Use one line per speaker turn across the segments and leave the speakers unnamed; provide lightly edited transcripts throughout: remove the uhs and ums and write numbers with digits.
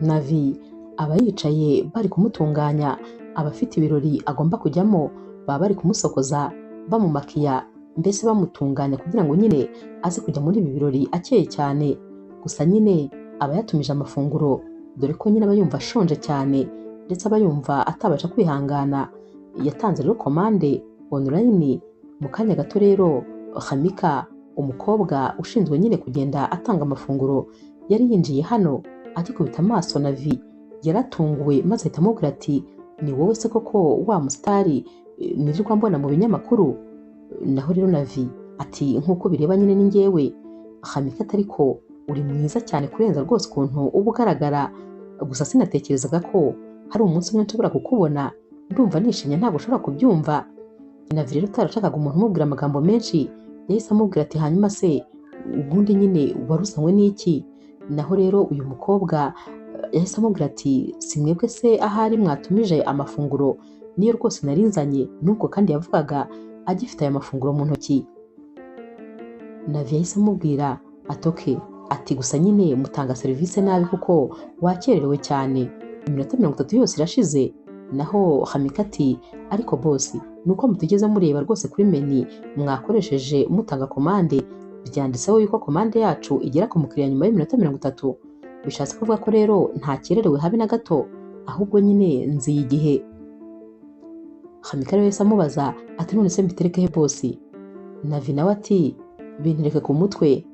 Navi aba yicaye bari kumutunganya, aba afite ibirori agomba kujyamo, baba bari kumusokoza bamumakiya, mbese bamutunganya kugira ngo nyine aze kujya muri ibi birori akeye cyane. Gusa nyine aba yatumije amafunguro, dore ko nyine aba yumva ashonje cyane ndetse aba yumva atabasha kwihangana. Yatanze rero komande online. Mu kanya gato rero Hamika, umukobwa ushinzwe nyine kugenda atanga amafunguro, yari yinjiye hano agikubita amaso Navi yaratunguwe, maze ahita amubwira ati ni wowe se koko wa musitari nirirwa mbona mu binyamakuru? Naho rero Navi ati nk'uko bireba nyine ni njyewe. Hamika ati ariko uri mwiza cyane kurenza rwose ukuntu uba ugaragara, gusa sinatekerezaga ko hari umunsi umwe nshobora kukubona, ndumva nishimye ntabwo ushobora kubyumva. Navi rero utarashakaga umuntu umubwira amagambo menshi, yahise amubwira ati hanyuma se ubundi nyine wari uzanywe n'iki? Naho rero uyu mukobwa yahise amubwira ati si mwebwe se ahari mwatumije amafunguro, niyo rwose narinzanye. Nubwo kandi yavugaga agifite aya mafunguro mu ntoki. Navi yahise amubwira ati okay, ati gusa nyine mutanga serivisi nabi kuko wakererewe cyane, iminota 30 yose irashize. Naho Hamika ati ariko bosi nuko mutigeze mureba rwose kuri meni mwakoresheje mutanga komande, byanditseho yuko komande yacu igera ku mukiriya nyuma y'iminota 30. Bishatse kuvuga ko rero ntakererewe habe na gato, ahubwo nyine nziye igihe. Hamika rero yahise amubaza ati none se mbitereke he bosi? Navi nawe ati bintereke ku mutwe.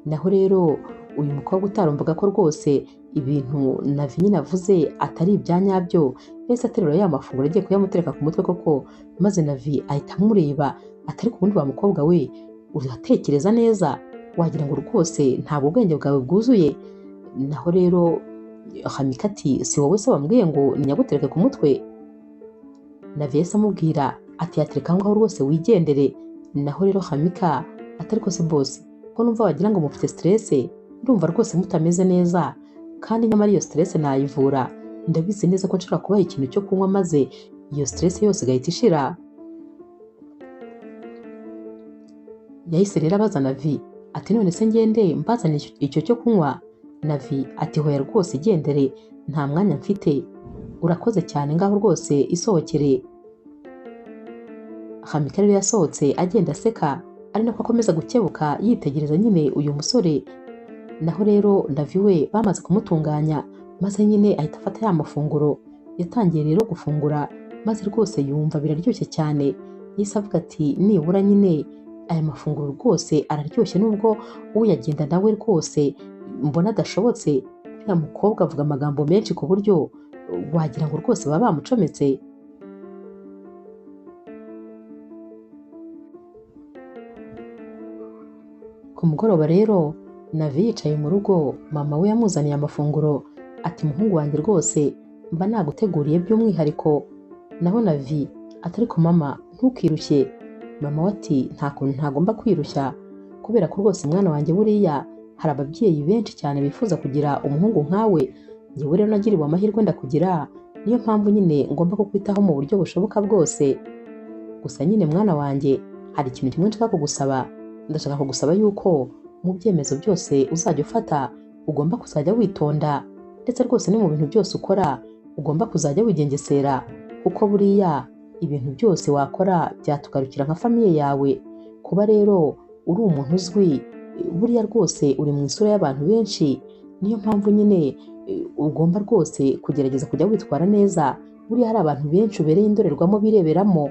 Naho rero uyu mukobwa utarumvaga ko rwose ibintu Navi nyine avuze atari ibya nyabyo, yahise aterura ya mafunguro agiye kuyamutereka ku mutwe koko, maze Navi ahita amureba atari ku wundi wa mukobwa we, uratekereza neza wagira ngo rwose ntabwo ubwenge bwawe bwuzuye. Naho rero Hamika ati si wowe se wambwiye ngo ninyagutereke ku mutwe? Navi yahise amubwira ati yatereka aho ngaho rwose wigendere. Naho rero Hamika atari ko se bosi, ko numva wagira ngo mufite stress, ndumva rwose mutameze neza, kandi nyamara iyo stress nayivura, ndabizi neza ko nshobora kubaha ikintu cyo kunywa maze iyo stress yose igahita ishira. Yahise rero abaza Navi ati none se ngende mbazane icyo cyo kunywa? Navi ati hoya rwose igendere, nta mwanya mfite, urakoze cyane, ngaho rwose isohokere. Hamika rero yasohotse agenda aseka, ari nako akomeza gukebuka yitegereza nyine uyu musore. Naho rero Navi we bamaze kumutunganya, maze nyine ahita afata ya mafunguro. Yatangiye rero gufungura, maze rwose yumva biraryoshye cyane. Yahise avuga ati nibura nyine aya mafunguro rwose araryoshye, nubwo uyagenda nawe rwose mbona adashobotse. Uriya mukobwa avuga amagambo menshi ku buryo wagira ngo rwose baba bamucometse. Ku mugoroba rero Navi yicaye mu rugo, mama we yamuzaniye amafunguro ati muhungu wanjye rwose mba naguteguriye by'umwihariko. Naho Navi ati ariko mama ntukirushye. Mama we ati nta kuntu ntagomba kwirushya, kubera ko rwose mwana wanjye buriya hari ababyeyi benshi cyane bifuza kugira umuhungu nkawe, njyewe rero nagiriwe amahirwe ndakugira, niyo mpamvu nyine ngomba kukwitaho mu buryo bushoboka bwose. Gusa nyine mwana wanjye hari ikintu kimwe nshaka kugusaba, ndashaka kugusaba yuko mu byemezo byose uzajya ufata ugomba kuzajya witonda, ndetse rwose no mu bintu byose ukora ugomba kuzajya wigengesera, kuko buriya ibintu byose wakora byatugarukira nka famiye yawe. Kuba rero uri umuntu uzwi, buriya rwose uri mu isura y'abantu benshi, niyo mpamvu nyine ugomba rwose kugerageza kujya witwara neza. Buriya hari abantu benshi ubereye indorerwamo bireberamo,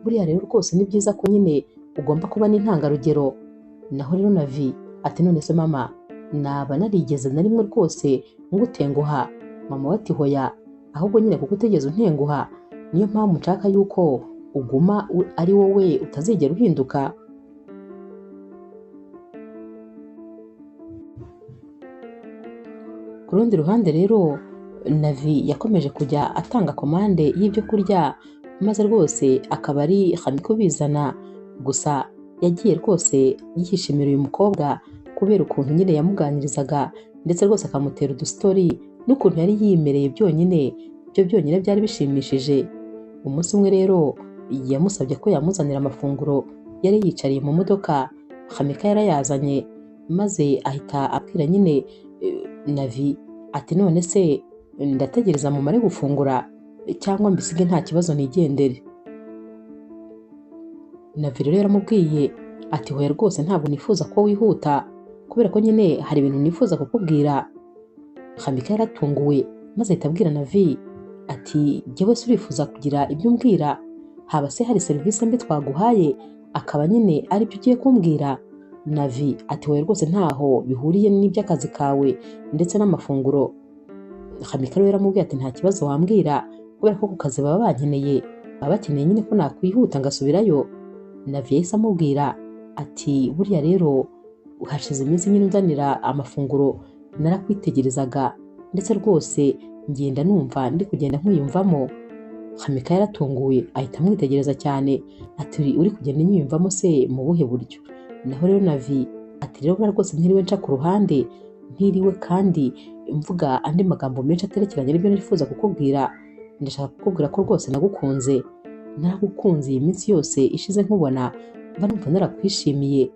buriya rero rwose ni byiza ko nyine ugomba kuba n'intangarugero. Naho rero Navi ati none se mama naba narigeze na rimwe rwose ngutenguha? Mama we ati hoya, ahubwo nyine kuko utigeze untenguha niyo mpamvu nshaka yuko uguma ari wowe utazigera uhinduka. Ku rundi ruhande rero Navi yakomeje kujya atanga komande y'ibyo kurya, maze rwose akaba ari Hamika ubizana. Gusa yagiye rwose yishimira uyu mukobwa kubera ukuntu nyine yamuganirizaga, ndetse rwose akamutera udusitori n'ukuntu yari yimereye byonyine, ibyo byonyine byari bishimishije. Umunsi umwe rero yamusabye ko yamuzanira amafunguro, yari yicariye mu modoka, Hamika yarayazanye, maze ahita abwira nyine Navi ati none se Ndategereza mumare gufungura cyangwa mbisige nta kibazo nigendere. Navi rero yaramubwiye ati hoya rwose ntabwo nifuza ko wihuta kubera ko nyine hari ibintu nifuza kukubwira. Hamika yaratunguwe maze ahita abwira Navi ati jyewe se urifuza kugira ibyo umbwira? Haba se hari serivisi mbi twaguhaye akaba nyine aribyo ugiye kumbwira? Navi ati wowe rwose ntaho bihuriye n'iby'akazi kawe ndetse n'amafunguro. Hamika rero yaramubwiye ati nta kibazo wambwira kubera ko ku kazi baba bankeneye, baba bakeneye nyine ko nakwihuta ngasubirayo. Navi yahise amubwira ati buriya rero hashize iminsi nyine unzanira amafunguro narakwitegerezaga ndetse rwose ngenda numva ndi kugenda nkwiyumvamo. Hamika yaratunguye ahita amwitegereza cyane ati uri kugenda unyiyumvamo se mu buhe buryo? Naho rero Navi ati rero buriya rwose ntiriwe nca ku ruhande, ntiriwe kandi mvuga andi magambo menshi aterekeranye n'ibyo nifuza kukubwira. Ndashaka kukubwira ko rwose nagukunze, naragukunze iyi minsi yose ishize nkubona mba numva narakwishimiye.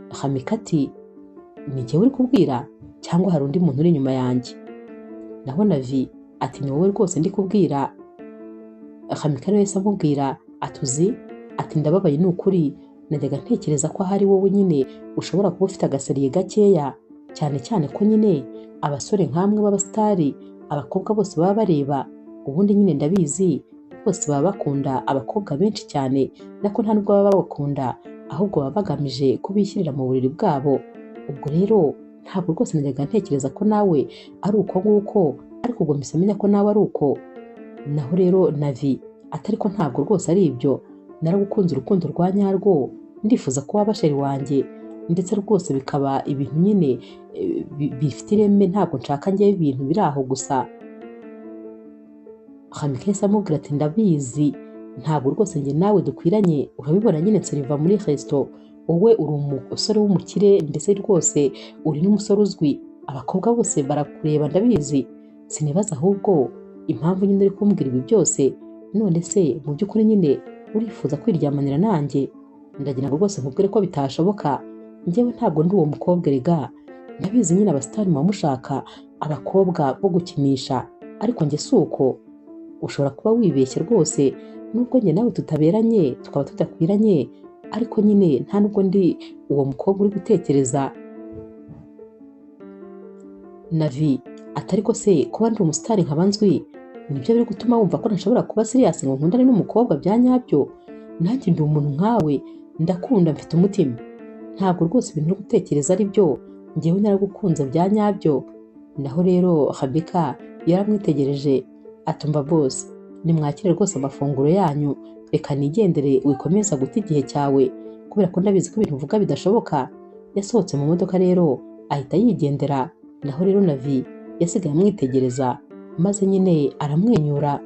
Hamika ati ni jyewe uri kubwira cyangwa hari undi muntu uri inyuma yanjye? Naho Navi ati ni wowe rwose ndi kubwira. Hamika rero yahise amubwira ati uzi, ati ndababaye ni ukuri, najyaga ntekereza ko ahari wowe nyine ushobora kuba ufite agaseriye gakeya, cyane cyane ko nyine abasore nkamwe b'abasitari abakobwa bose baba bareba, ubundi nyine ndabizi bose baba bakunda abakobwa benshi cyane, nako nta nubwo baba babakunda ahubwo baba bagamije kubishyirira mu buriri bwabo. Ubwo rero ntabwo rwose najyaga ntekereza ko nawe ari uko nguko, ariko ubwo mpise menya ko nawe ari uko. Naho rero Navi atari ko ntabwo rwose ari ibyo, naragukunze urukundo rwa nyarwo, ndifuza ko waba sheri wanjye ndetse rwose bikaba ibintu nyine bifite ireme, ntabwo nshaka njyewe ibintu biri aho gusa. Hamika yahise amubwira ati ndabizi ntabwo rwose njye nawe dukwiranye, urabibona nyine nseriva muri resto, wowe uri umusore w'umukire ndetse rwose uri n'umusore uzwi, abakobwa bose barakureba ndabizi, sinibaza ahubwo impamvu nyine uri kumbwira ibi byose. None se mu by'ukuri nyine urifuza kwiryamanira nanjye? Ndagira ngo rwose nkubwire ko bitashoboka, njyewe ntabwo ndi uwo mukobwa erega, ndabizi nyine abasitari muba mushaka abakobwa bo gukinisha, ariko njye si uko. Ushobora kuba wibeshye rwose nubwo njye nawe tutaberanye tukaba tudakwiranye, ariko nyine nta nubwo ndi uwo mukobwa uri gutekereza. Navi atari ko se kuba ndi umusitari nkaba nzwi nibyo biri gutuma wumva ko ntashobora kuba serious ngo nkundane n'umukobwa bya nyabyo? Nanjye ndi umuntu nkawe, ndakunda, mfite umutima, ntabwo rwose ibintu uri gutekereza ari byo, njyewe naragukunze bya nyabyo. Naho rero Hamika yaramwitegereje atumva bose nimwakire rwose amafunguro yanyu, reka nigendere wikomeza guta igihe cyawe kubera ko ndabizi ko ibintu uvuga bidashoboka. Yasohotse mu modoka rero ahita yigendera. Naho rero Navi yasigaye amwitegereza maze nyine aramwenyura.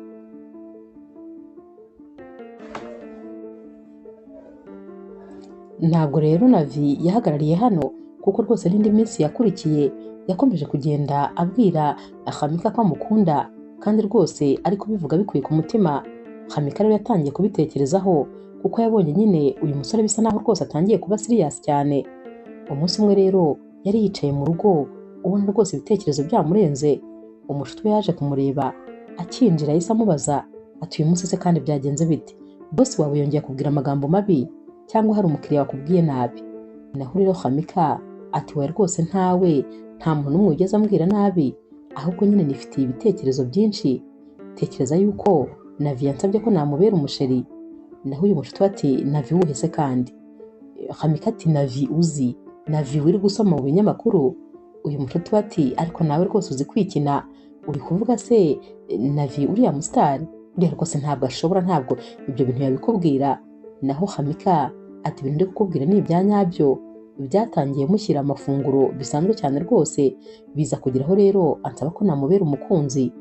Ntabwo rero Navi yahagarariye hano kuko rwose n'indi minsi yakurikiye yakomeje kugenda abwira Hamika ko amukunda kandi rwose ari kubivuga bikuye ku mutima. Hamika rero yatangiye kubitekerezaho kuko yabonye nyine uyu musore bisa naho rwose atangiye kuba serious cyane. Umunsi umwe rero yari yicaye mu rugo ubona rwose ibitekerezo byamurenze. Umushuti we yaje kumureba akinjira yahise amubaza ati uyu munsi se kandi byagenze bite? Boss wawe yongeye kubwira amagambo mabi cyangwa hari umukiriya wakubwiye nabi? Naho rero Hamika ati we rwose ntawe, nta muntu n'umwe wigeze ambwira nabi, ahubwo nyine nifitiye ibitekerezo byinshi, tekereza yuko Navi yansabye ko namubera umusheri. Naho uyu mushuti we ati Navi wuhe se kandi? Hamika ati Navi uzi, Navi wiri gusoma mu binyamakuru. Uyu mushuti we ati ariko nawe rwose uzi kwikina, uri kuvuga se Navi uriya musitari? Uriya rwose ntabwo ashobora, ntabwo ibyo bintu yabikubwira. Naho Hamika ati ibintu ndi kukubwira ni ibya nyabyo, byatangiye mushyira amafunguro bisanzwe cyane rwose, biza kugeraho rero ansaba ko namubera umukunzi,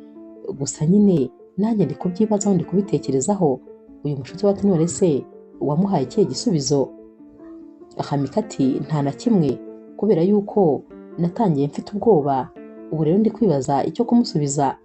gusa nyine nanjye ndi kubyibazaho, ndi kubitekerezaho. Uyu mushuti we ati none se wamuhaye ikihe gisubizo? Hamika ati nta na kimwe, kubera yuko natangiye mfite ubwoba, ubu rero ndi kwibaza icyo kumusubiza.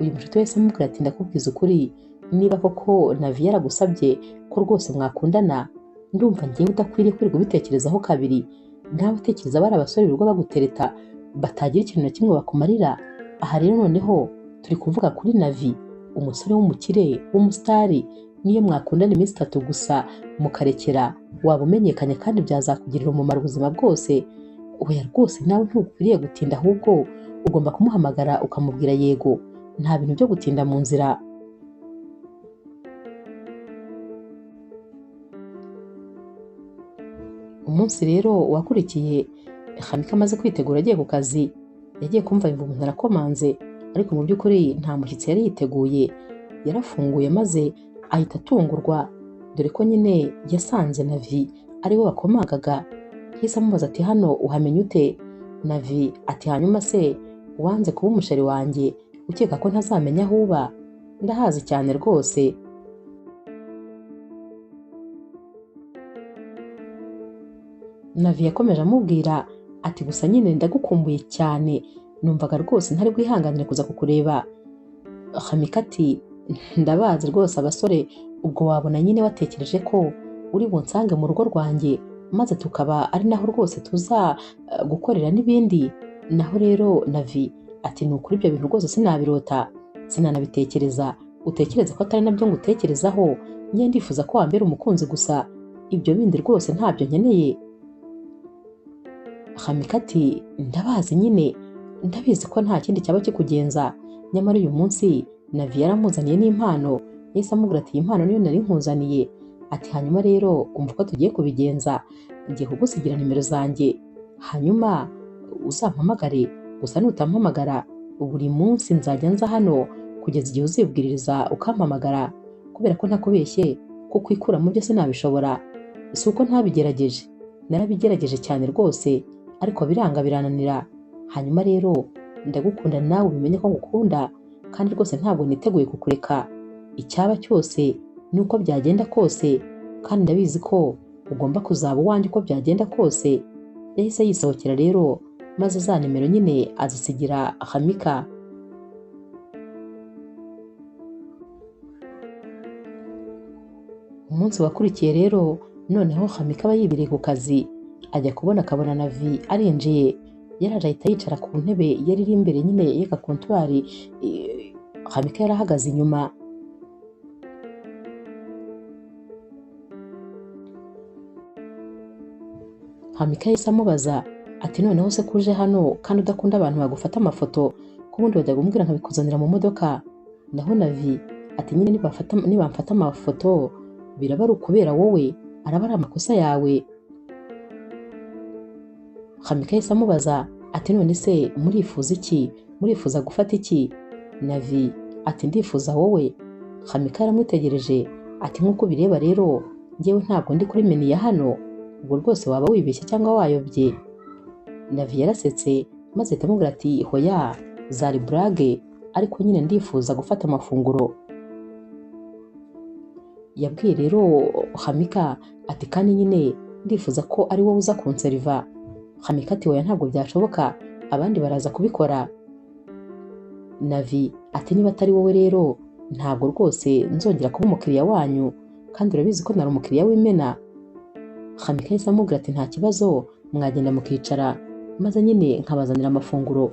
Uyu mushuti wese amubwira ati ndakubwiza ukuri, niba koko Navi yaragusabye ko rwose mwakundana, ndumva ngewe udakwiriye kwirirwa ubitekerezaho kabiri. Nawe utekereza bari abasore birirwa bagutereta batagira ikintu na kimwe bakumarira, aha rero noneho Turi kuvuga kuri Navi, umusore w'umukire w'umusitari, niyo mwakundana iminsi 3 gusa mukarekera, waba umenyekanye kandi byazakugirira umumaro ubuzima bwose. Oya rwose nawe ntukwiriye gutinda, ahubwo ugomba kumuhamagara ukamubwira yego, nta bintu byo gutinda mu nzira. Umunsi rero wakurikiye Hamika amaze kwitegura agiye ku kazi, yagiye kumva yumva umuntu arakomanze, ariko mu by'ukuri nta mushyitsi yari yiteguye. Yarafunguye maze ahita atungurwa, dore ko nyine yasanze Navi ari we wakomangaga. Yahise amubaza ati hano uhamenya ute? Navi ati hanyuma se uwanze kuba umusheri wanjye ukeka ko ntazamenya aho uba? Ndahazi cyane rwose. Navi yakomeje amubwira ati gusa nyine ndagukumbuye cyane, numvaga rwose ntari bwihanganire kuza kukureba. Hamika ati ndabazi rwose abasore, ubwo wabona nyine watekereje ko uri bunsange mu rugo rwanjye maze tukaba ari naho rwose tuza gukorera n'ibindi. Naho rero Navi ati ni ukuri ibyo bintu rwose sinabirota, sinanabitekereza, utekereze ko atari nabyo ngutekerezaho, njye ndifuza ko wambera umukunzi gusa, ibyo bindi rwose ntabyo nkeneye. Hamika ati ndabazi nyine, ndabizi ko nta kindi cyaba kikugenza. Nyamara uyu munsi Navi yaramuzaniye n'impano, yahise amubwira ati iyi mpano niyo nari nkuzaniye. Ati hanyuma rero umva uko tugiye kubigenza, ngiye kugusigira nimero zanjye, hanyuma uzampamagare, gusa nutampamagara buri munsi nzajya nza hano kugeza igihe uzibwiririza ukampamagara, kubera ko ntakubeshye kuko ikura mu byo sinabishobora. Si uko ntabigerageje, narabigerageje cyane rwose, ariko biranga birananira. Hanyuma rero ndagukunda nawe ubimenye ko ngukunda, kandi rwose ntabwo niteguye kukureka, icyaba cyose nuko byagenda kose, kandi ndabizi ko ugomba kuzaba uwanjye uko byagenda kose. Yahise yisohokera rero, maze za nimero nyine azisigira Hamika. Umunsi wakurikiye rero noneho Hamika aba yibereye ku kazi, ajya kubona akabona Navi arinjiye. Yaraje ahita yicara ku ntebe yari iri imbere nyine y'aka kontwari, Hamika yarahagaze inyuma. Hamika yahise amubaza ati noneho se kuje hano kandi udakunda abantu bagufata amafoto, ko ubundi wajyaga umbwira nkabikuzanira mu modoka? Naho Navi ati nyine nibamfata amafoto biraba ari ukubera wowe, araba ari amakosa yawe. Hamika yahise amubaza ati none se murifuza iki? Murifuza gufata iki? Navi ati ndifuza wowe. Hamika yaramwitegereje ati nk'uko bireba rero njyewe ntabwo ndi kuri menu ya hano, ubwo rwose waba wibeshye cyangwa wayobye. Navi yarasetse maze ahita amubwira ati hoya zari burage, ariko nyine ndifuza gufata amafunguro. Yabwiye rero Hamika ati kandi nyine ndifuza ko ari wowe uza kunseriva. Hamika ati oya ntabwo byashoboka, abandi baraza kubikora. Navi ati niba atari wowe rero ntabwo rwose nzongera kuba umukiriya wanyu, kandi urabizi ko nari umukiriya w'imena. Hamika yahise amubwira ati nta kibazo, mwagenda mukicara maze nyine nkabazanira amafunguro.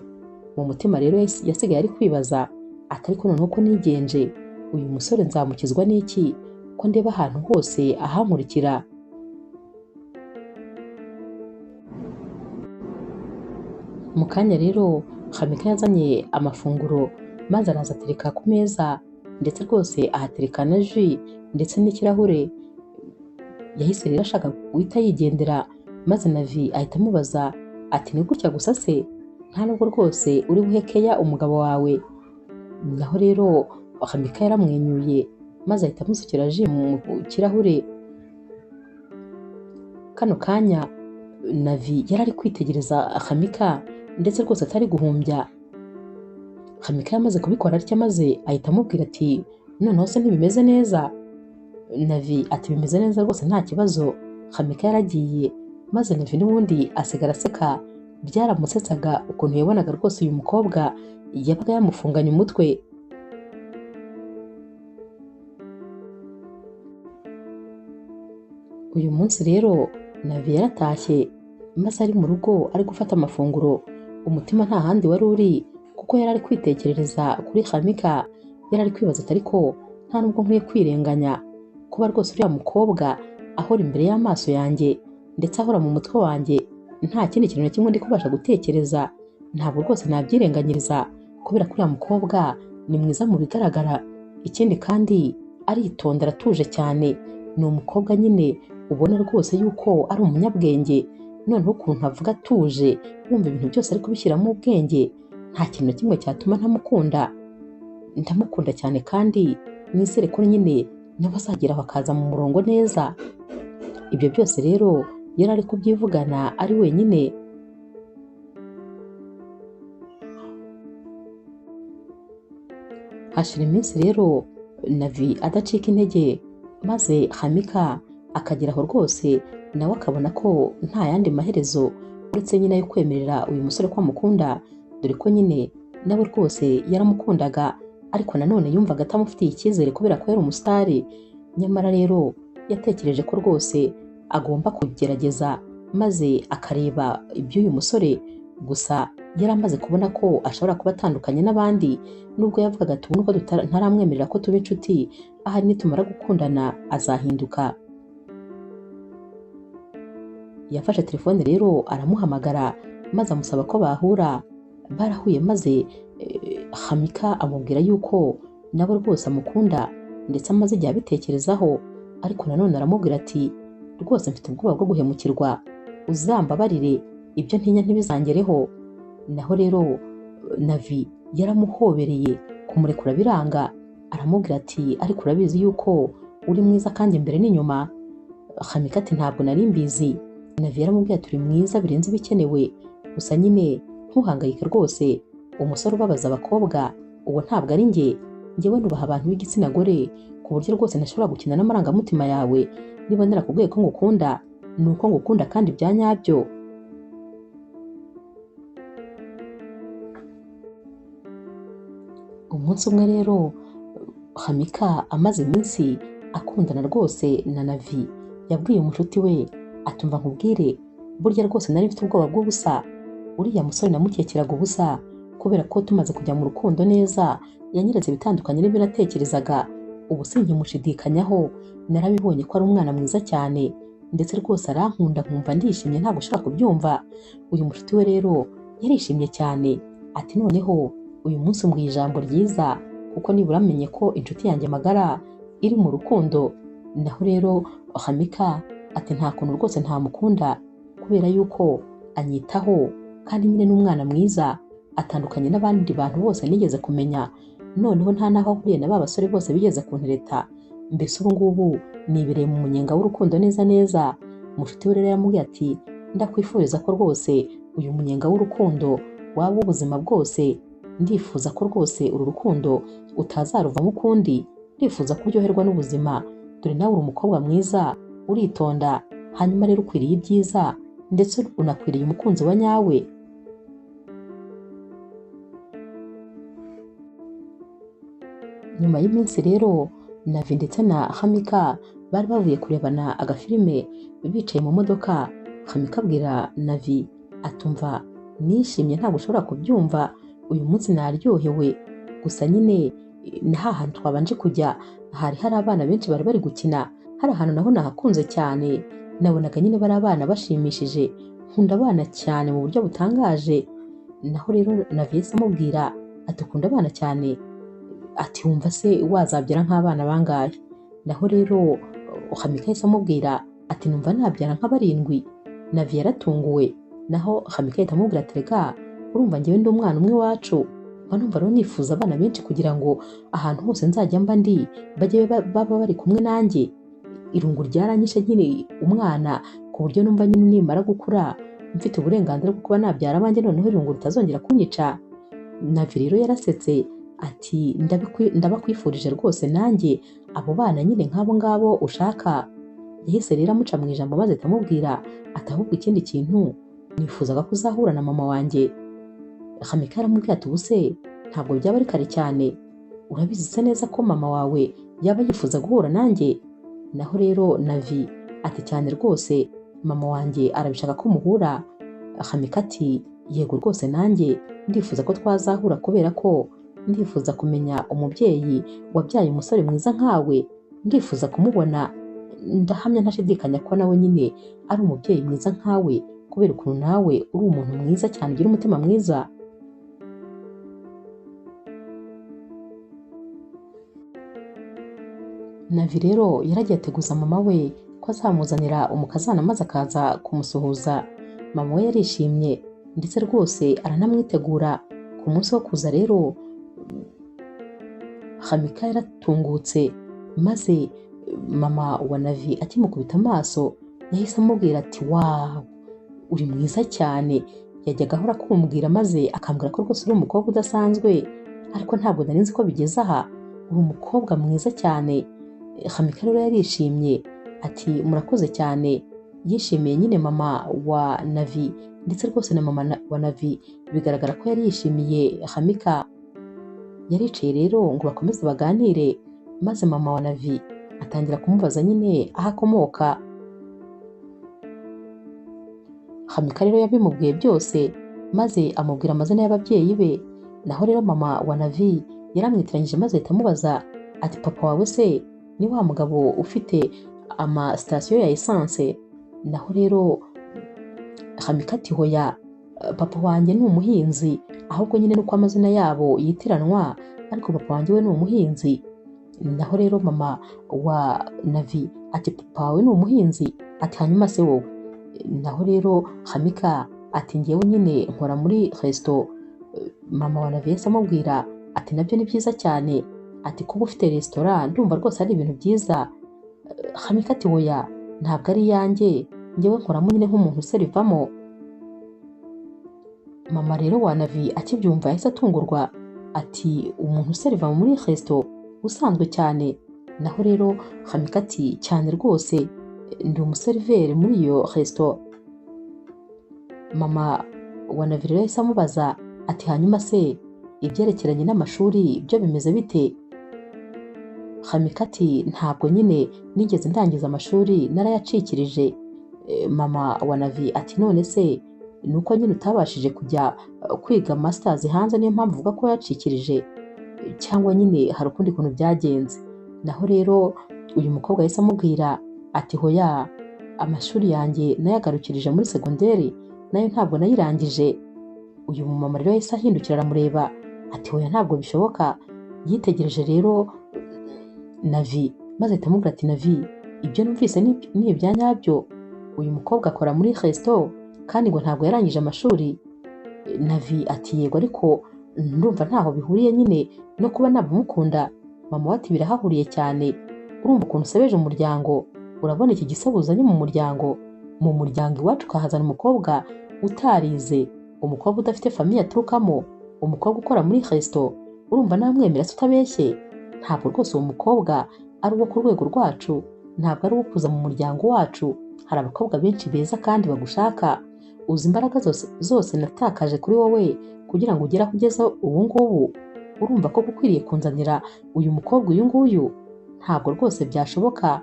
Mu mutima rero yasigaye ari kwibaza ati ariko noneho ko nigenje, uyu musore nzamukizwa n'iki ko ndeba ahantu hose ahankurikira? Mu kanya rero Hamika yazanye amafunguro maze araza atereka ku meza, ndetse rwose ahatereka na ji ndetse n'ikirahure. Yahise rero ashaka guhita yigendera, maze Navi ahita amubaza ati ni gutya gusa se? Nta nubwo rwose uri buhekeya umugabo wawe? Naho rero Hamika yaramwenyuye maze ahita amusukira ji mu kirahure. Kano kanya Navi yari ari kwitegereza Hamika ndetse rwose atari guhumbya. Hamika yamaze kubikora atya maze ahita amubwira ati noneho se ntibimeze neza? Navi ati bimeze neza rwose nta kibazo. Hamika yaragiye maze Navi n'ubundi asigara aseka. Byaramusetsaga ukuntu yabonaga rwose uyu mukobwa yabaga yamufunganye umutwe. Uyu munsi rero Navi yaratashye maze ari mu rugo ari gufata amafunguro, umutima nta handi wari uri kuko Uko yari ari kwitekerereza kuri Hamika, yari ari kwibaza ati ariko nta nubwo nkwiye kwirenganya kuba rwose uriya mukobwa ahora imbere y'amaso yanjye ndetse ahora mu mutwe wanjye, nta kindi kintu na kimwe ndi kubasha gutekereza, ntabwo rwose nabyirenganyiriza kubera ko uriya mukobwa ni mwiza mu bigaragara, ikindi kandi aritonda aratuje cyane, ni umukobwa nyine ubona rwose yuko ari umunyabwenge, noneho ukuntu avuga atuje wumva ibintu byose ari kubishyiramo ubwenge, nta kintu na kimwe cyatuma ntamukunda, ndamukunda cyane kandi nizere ko nyine nawe azageraho akaza mu murongo neza. Ibyo byose rero yari ari kubyivugana ari wenyine. Hashira iminsi rero Navi adacika intege, maze Hamika akagera aho rwose nawe akabona ko nta yandi maherezo uretse nyine ayo kwemerera uyu musore ko amukunda, dore ko nyine nawe rwose yaramukundaga, ariko nanone yumvaga atamufitiye icyizere kubera ko yari umusitari. Nyamara rero yatekereje ko rwose agomba kugerageza maze akareba iby'uyu musore, gusa yari amaze kubona ko ashobora kuba atandukanye n'abandi, nubwo yavugaga ati ubu nubwo ntaramwemerera ko tuba inshuti, ahari nitumara gukundana azahinduka. Yafashe telefone rero aramuhamagara maze amusaba ko bahura. Barahuye maze Hamika amubwira yuko nawe rwose amukunda ndetse amaze igihe abitekerezaho, ariko nanone aramubwira ati rwose mfite ubwoba bwo guhemukirwa, uzambabarire ibyo ntinya ntibizangereho. Naho rero Navi yaramuhobereye kumurekura biranga, aramubwira ati ariko urabizi yuko uri mwiza kandi imbere n'inyuma. Hamika ati ntabwo nari mbizi. Navi yaramubwiye ati uri mwiza birenze ibikenewe, gusa nyine ntuhangayike rwose, umusore ubabaza abakobwa uwo ntabwo ari njye, njyewe nubaha abantu b'igitsina gore ku buryo rwose ntashobora gukina n'amarangamutima yawe, niba narakubwiye ko ngukunda ni uko ngukunda kandi bya nyabyo. Umunsi umwe rero Hamika amaze iminsi akundana rwose na Navi, yabwiye umushuti we atumva nkubwire, burya rwose nari mfite ubwoba bw'ubusa, uriya musore namukekeraga ubusa kubera ko tumaze kujya mu rukundo neza yanyeretse ibitandukanye n'ibyo natekerezaga, ubu sinkimushidikanyaho, narabibonye ko ari umwana mwiza cyane ndetse rwose arankunda nkumva ndishimye ntabwo ushobora kubyumva. Uyu mushuti we rero yarishimye cyane ati noneho uyu munsi mbwiye ijambo ryiza kuko nibura amenye ko inshuti yanjye magara iri mu rukundo. Naho rero Hamika ati nta kuntu rwose ntamukunda kubera yuko anyitaho kandi nyine n'umwana mwiza, atandukanye n'abandi bantu bose nigeze kumenya, noneho nta naho ahuriye na ba basore bose bigeze kuntereta, mbese ubu ngubu nibereye mu munyenga w'urukundo neza neza. Mushuti we rero yaramubwiye ati ndakwifuriza ko rwose uyu munyenga w'urukundo waba ubuzima bwose, ndifuza ko rwose uru rukundo utazaruvamo ukundi, ndifuza ko uryoherwa n'ubuzima, dore nawe uri umukobwa mwiza uritonda, hanyuma rero ukwiriye ibyiza ndetse unakwiriye umukunzi wa nyawe. Nyuma y'iminsi rero Navi ndetse na Hamika bari bavuye kurebana agafilime bicaye mu modoka, Hamika abwira Navi atumva nishimye ntabwo ushobora kubyumva, uyu munsi naryohewe, gusa nyine ni hantu twabanje kujya hari hari abana benshi bari bari gukina, hari ahantu naho nahakunze cyane, nabonaga nyine bari abana bashimishije, nkunda abana cyane mu buryo butangaje. Naho rero Navi yahise amubwira ati ukunda abana cyane, ati wumva se wazabyara nk'abana bangahe? Naho rero Hamika yahise amubwira ati numva nabyara nka barindwi. Navi yaratunguwe, naho Hamika ahita amubwira ati rega urumva njyewe ndi umwana umwe iwacu, mba numva rero nifuza abana benshi kugira ngo ahantu hose nzajya mba ndi bajye baba bari kumwe nanjye, irungu ryaranyishe nkiri umwana ku buryo numva nyine nimara gukura mfite uburenganzira bwo kuba nabyara abanjye, noneho irungu ritazongera kunyica. Navi rero yarasetse ati ndabakwifurije rwose nanjye abo bana nyine nk'abo ngabo ushaka. Yahise rero amuca mu ijambo maze atamubwira ati ahubwo ikindi kintu nifuzaga ko uzahura na mama wanjye. Hamika aramubwira ati ubuse ntabwo byaba ari kare cyane, urabizi se neza ko mama wawe yaba yifuza guhura nanjye? Naho rero Navi ati cyane rwose mama wanjye arabishaka ko muhura. Hamika ati Yego rwose nanjye ndifuza ko twazahura kubera ko ndifuza kumenya umubyeyi wabyaye umusore mwiza nkawe, ndifuza kumubona, ndahamya ntashidikanya ko nawe nyine ari umubyeyi mwiza nkawe kubera ukuntu nawe uri umuntu mwiza cyane ugira umutima mwiza. Navi rero yaragiye ateguza mama we ko azamuzanira umukazana maze akaza kumusuhuza. Mama we yarishimye ndetse rwose aranamwitegura. Ku munsi wo kuza rero Hamika yaratungutse maze mama wa Navi akimukubita amaso yahise amubwira ati wawu uri mwiza cyane, yajyaga ahora akumbwira maze akambwira ko rwose uri umukobwa udasanzwe, ariko ntabwo nari nzi ko bigeze aha, uri umukobwa mwiza cyane. Hamika rero yarishimye ati murakoze cyane. Yishimiye nyine mama wa Navi ndetse rwose na mama wa Navi bigaragara ko yari yishimiye Hamika. Yaricaye rero ngo bakomeze baganire, maze mama wa Navi atangira kumubaza nyine aho akomoka. Hamika rero yabimubwiye byose maze amubwira amazina y'ababyeyi be. Naho rero mama wa Navi yaramwitiranyije maze ahita amubaza ati papa wawe se ni wa mugabo ufite ama sitasiyo ya esanse? Naho rero Hamika ati hoya, papa wanjye ni umuhinzi, ahubwo nyine nuko amazina yabo yitiranwa, ariko papa wanjye we ni umuhinzi. Naho rero mama wa Navi ati papa wawe ni umuhinzi, ati hanyuma se wowe? Naho rero Hamika ati njyewe nyine nkora muri resto. Mama wa Navi yahise amubwira ati nabyo ni byiza cyane, ati kuba ufite resitora ndumva rwose ari ibintu byiza. Hamika ati hoya ntabwo ari iyanjye, njyewe nkoramo nyine nk'umuntu userivamo. Mama rero wa Navi akibyumva yahise atungurwa ati umuntu useriva muri resto usanzwe cyane? Naho rero Hamika ati cyane rwose ndi umuseriveri muri iyo resto. Mama wa Navi rero yahise amubaza ati hanyuma se ibyerekeranye n'amashuri byo bimeze bite? Hamika ati ntabwo nyine nigeze ndangiza amashuri narayacikirije. Mama wa Navi ati none se nuko nyine utabashije kujya kwiga masters hanze niyo mpamvu uvuga ko yacikirije, cyangwa nyine hari ukundi kuntu byagenze? Naho rero uyu mukobwa yahise amubwira ati hoya amashuri yanjye nayagarukirije muri segonderi nayo ntabwo nayirangije. Uyu mumama rero yahise ahindukira aramureba ati hoya ntabwo bishoboka. Yitegereje rero Navi maze ahita amubwira ati Navi ibyo numvise ni ibya nyabyo, uyu mukobwa akora muri resto kandi ngo ntabwo yarangije amashuri. Navi ati yego ariko ndumva ntaho bihuriye nyine no kuba nabumukunda. Mama we ati birahahuriye cyane, urumva ukuntu usebeje umuryango, urabona iki gisebo uzanye mu muryango, mu muryango iwacu ukahazana umukobwa utarize, umukobwa udafite famiye aturukamo, umukobwa ukora muri resto, urumva namwemera se utabeshye? Ntabwo rwose uwo mukobwa ari uwo ku rwego rwacu, ntabwo ari uwo kuza mu muryango wacu. Hari abakobwa benshi beza kandi bagushaka, uzi imbaraga zose natakaje kuri wowe kugira ngo ugere aho ugeze ubu ngubu, urumva ko ukwiriye kunzanira uyu mukobwa uyu nguyu? Ntabwo rwose byashoboka.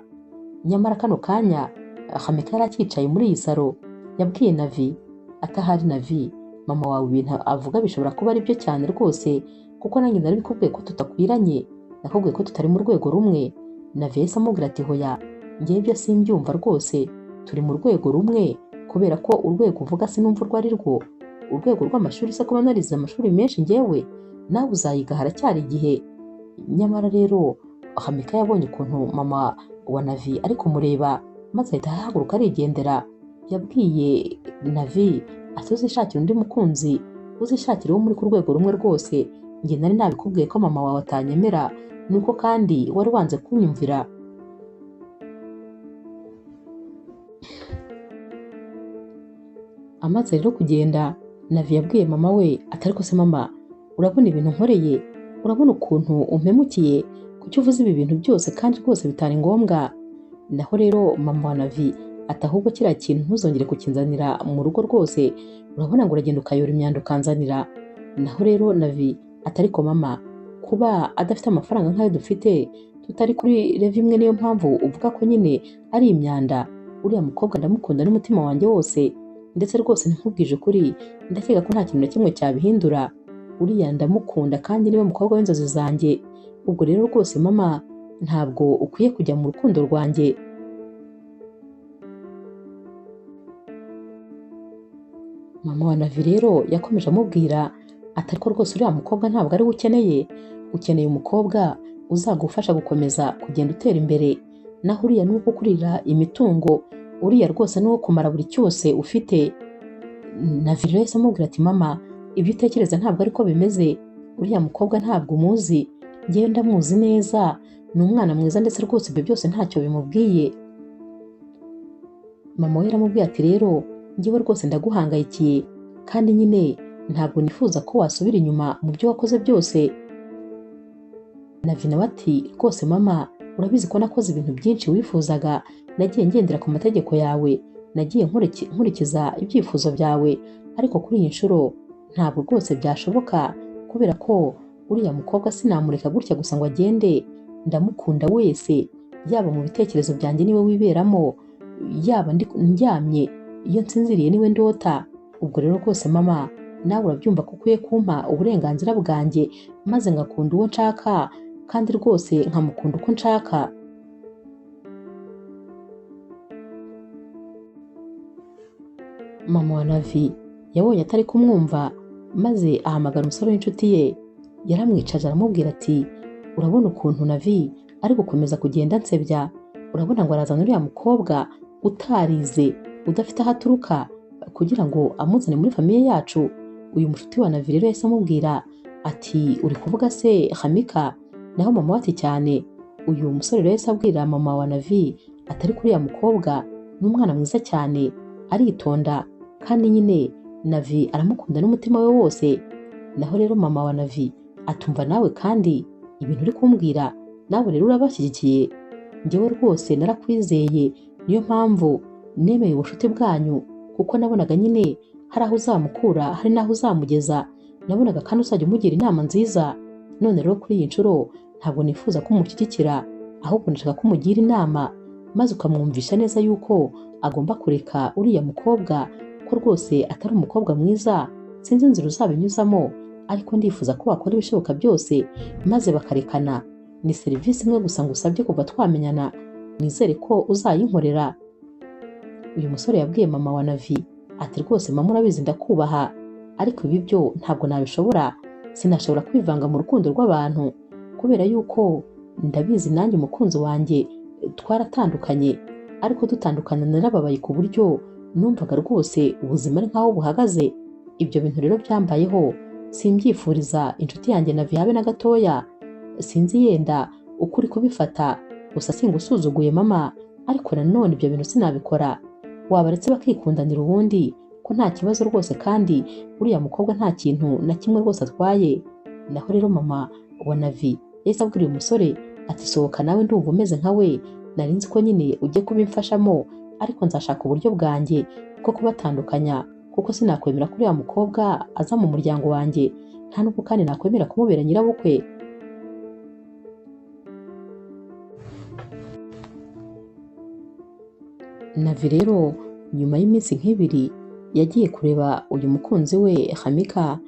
Nyamara kano kanya Hamika yari akicaye muri iyi saro, yabwiye Navi atahari Navi, mama wawe ibintu avuga bishobora kuba ari byo cyane rwose, kuko nanjye narabikubwiye ko tutakwiranye, nakubwiye ko tutari mu rwego rumwe. Navi yahise amubwira ati hoya njyewe ibyo simbyumva rwose, turi mu rwego rumwe kubera ko urwego uvuga sinumva urwo ari rwo, urwego rw'amashuri se kuba narize amashuri menshi njyewe, nawe uzayiga haracyari igihe. Nyamara rero Hamika yabonye ukuntu mama wa Navi ari kumureba maze ahita ahaguruka arigendera. Yabwiye Navi ati uzishakira undi mukunzi, uzishakira uwo muri ku rwego rumwe rwose, njye nari nabikubwiye ko mama wawe atanyemera, nuko kandi wari wanze kunyumvira. Amaze rero kugenda Navi yabwiye mama we ati ariko se mama urabona ibintu nkoreye, urabona ukuntu umpemukiye, kuki uvuze ibi bintu byose kandi rwose bitari ngombwa? Naho rero mama wa Navi ati ahubwo kiriya kintu ntuzongere kukinzanira mu rugo rwose, urabona ngo uragenda ukayora imyanda ukanzanira. Naho rero Navi ati ariko mama kuba adafite amafaranga nk'ayo dufite tutari kuri level imwe niyo mpamvu uvuga ko nyine ari imyanda, uriya mukobwa ndamukunda n'umutima wanjye wose, Ndetse rwose ntikubwije ukuri, ndakeka ko nta kintu na kimwe cyabihindura. Uriya ndamukunda kandi niwe mukobwa w'inzozi zanjye. Ubwo rero rwose mama, ntabwo ukwiye kujya mu rukundo rwanjye. Mama wa Navi rero yakomeje amubwira ati ariko rwose uriya mukobwa ntabwo ari we ukeneye, ukeneye umukobwa uzagufasha gukomeza kugenda utera imbere, naho uriya ni uwo kukurira imitungo, uriya rwose ni uwo kumara buri cyose ufite. Navi rero yahise amubwira ati mama, ibyo utekereza ntabwo ariko bimeze, uriya mukobwa ntabwo umuzi, njyewe ndamuzi neza, ni umwana mwiza ndetse rwose ibyo byose ntacyo bimubwiye. Mama we yaramubwiye ati rero njyewe rwose ndaguhangayikiye kandi nyine ntabwo nifuza ko wasubira inyuma mu byo wakoze byose. Navi nawe ati rwose mama, urabizi ko nakoze ibintu byinshi wifuzaga, nagiye ngendera ku mategeko yawe, nagiye nkurikiza ibyifuzo byawe, ariko kuri iyi nshuro ntabwo rwose byashoboka kubera ko uriya mukobwa sinamureka gutya gusa ngo agende, ndamukunda wese, yaba mu bitekerezo byanjye niwe wiberamo, yaba ndyamye iyo nsinziriye niwe ndota. Ubwo rero rwose mama, nawe urabyumva ko ukwiye kumpa uburenganzira bwanjye maze ngakunda uwo nshaka kandi rwose nkamukunda uko nshaka. Mama wa Navi yabonye atari kumwumva maze ahamagara umusore w'inshuti ye, yaramwicaje aramubwira ati urabona ukuntu Navi ari gukomeza kugenda ansebya, urabona ngo arazana uriya mukobwa utarize udafite aho aturuka kugira ngo amuzane muri famiye yacu. Uyu mushuti wa Navi rero yahise amubwira ati uri kuvuga se Hamika? Naho mama we ati cyane. Uyu musore rero yahise abwira mama wa Navi atari kuri uriya mukobwa ni umwana mwiza cyane, aritonda kandi nyine Navi aramukunda n'umutima we wose. Naho rero mama wa Navi atumva nawe kandi ibintu uri kumbwira nawe rero urabashyigikiye, njyewe rwose narakwizeye, niyo mpamvu nemeye ubucuti bwanyu kuko nabonaga nyine hari aho uzamukura hari n'aho uzamugeza, nabonaga kandi uzajya umugira inama nziza. None rero kuri iyi nshuro ntabwo nifuza ko umushyigikira, ahubwo ndashaka ko umugira inama maze ukamwumvisha neza yuko agomba kureka uriya mukobwa, ko rwose atari umukobwa mwiza. Sinzi inzira uzabinyuzamo, ariko ndifuza ko wakora ibishoboka byose maze bakarekana. Ni serivisi imwe gusa ngusabye kuva twamenyana, nizere ko uzayinkorera. Uyu musore yabwiye mama wa Navi ati rwose mama urabizi ndakubaha, ariko ibi byo ntabwo nabishobora, sinashobora kwivanga mu rukundo rw'abantu kubera yuko ndabizi nanjye umukunzi wanjye twaratandukanye, ariko dutandukana narababaye ku buryo numvaga rwose ubuzima ari nkaho buhagaze. Ibyo bintu rero byambayeho simbyifuriza inshuti yanjye Navi habe na gatoya. Sinzi yenda uko uri kubifata, gusa singusuzuguye mama, ariko nanone ibyo bintu sinabikora. Wabaretse bakikundanira ubundi ko nta kibazo rwose, kandi uriya mukobwa nta kintu na kimwe rwose atwaye. Naho rero mama wa Navi yahise abwira uyu musore ati sohoka nawe ndumva umeze nka we, nari nzi ko nyine ujye kubimfashamo, ariko nzashaka uburyo bwanjye bwo kubatandukanya kuko sinakwemera ko uriya mukobwa aza mu muryango wanjye, nta nubwo kandi nakwemera kumubera nyirabukwe. Navi rero nyuma y'iminsi nk'ibiri yagiye kureba uyu mukunzi we Hamika,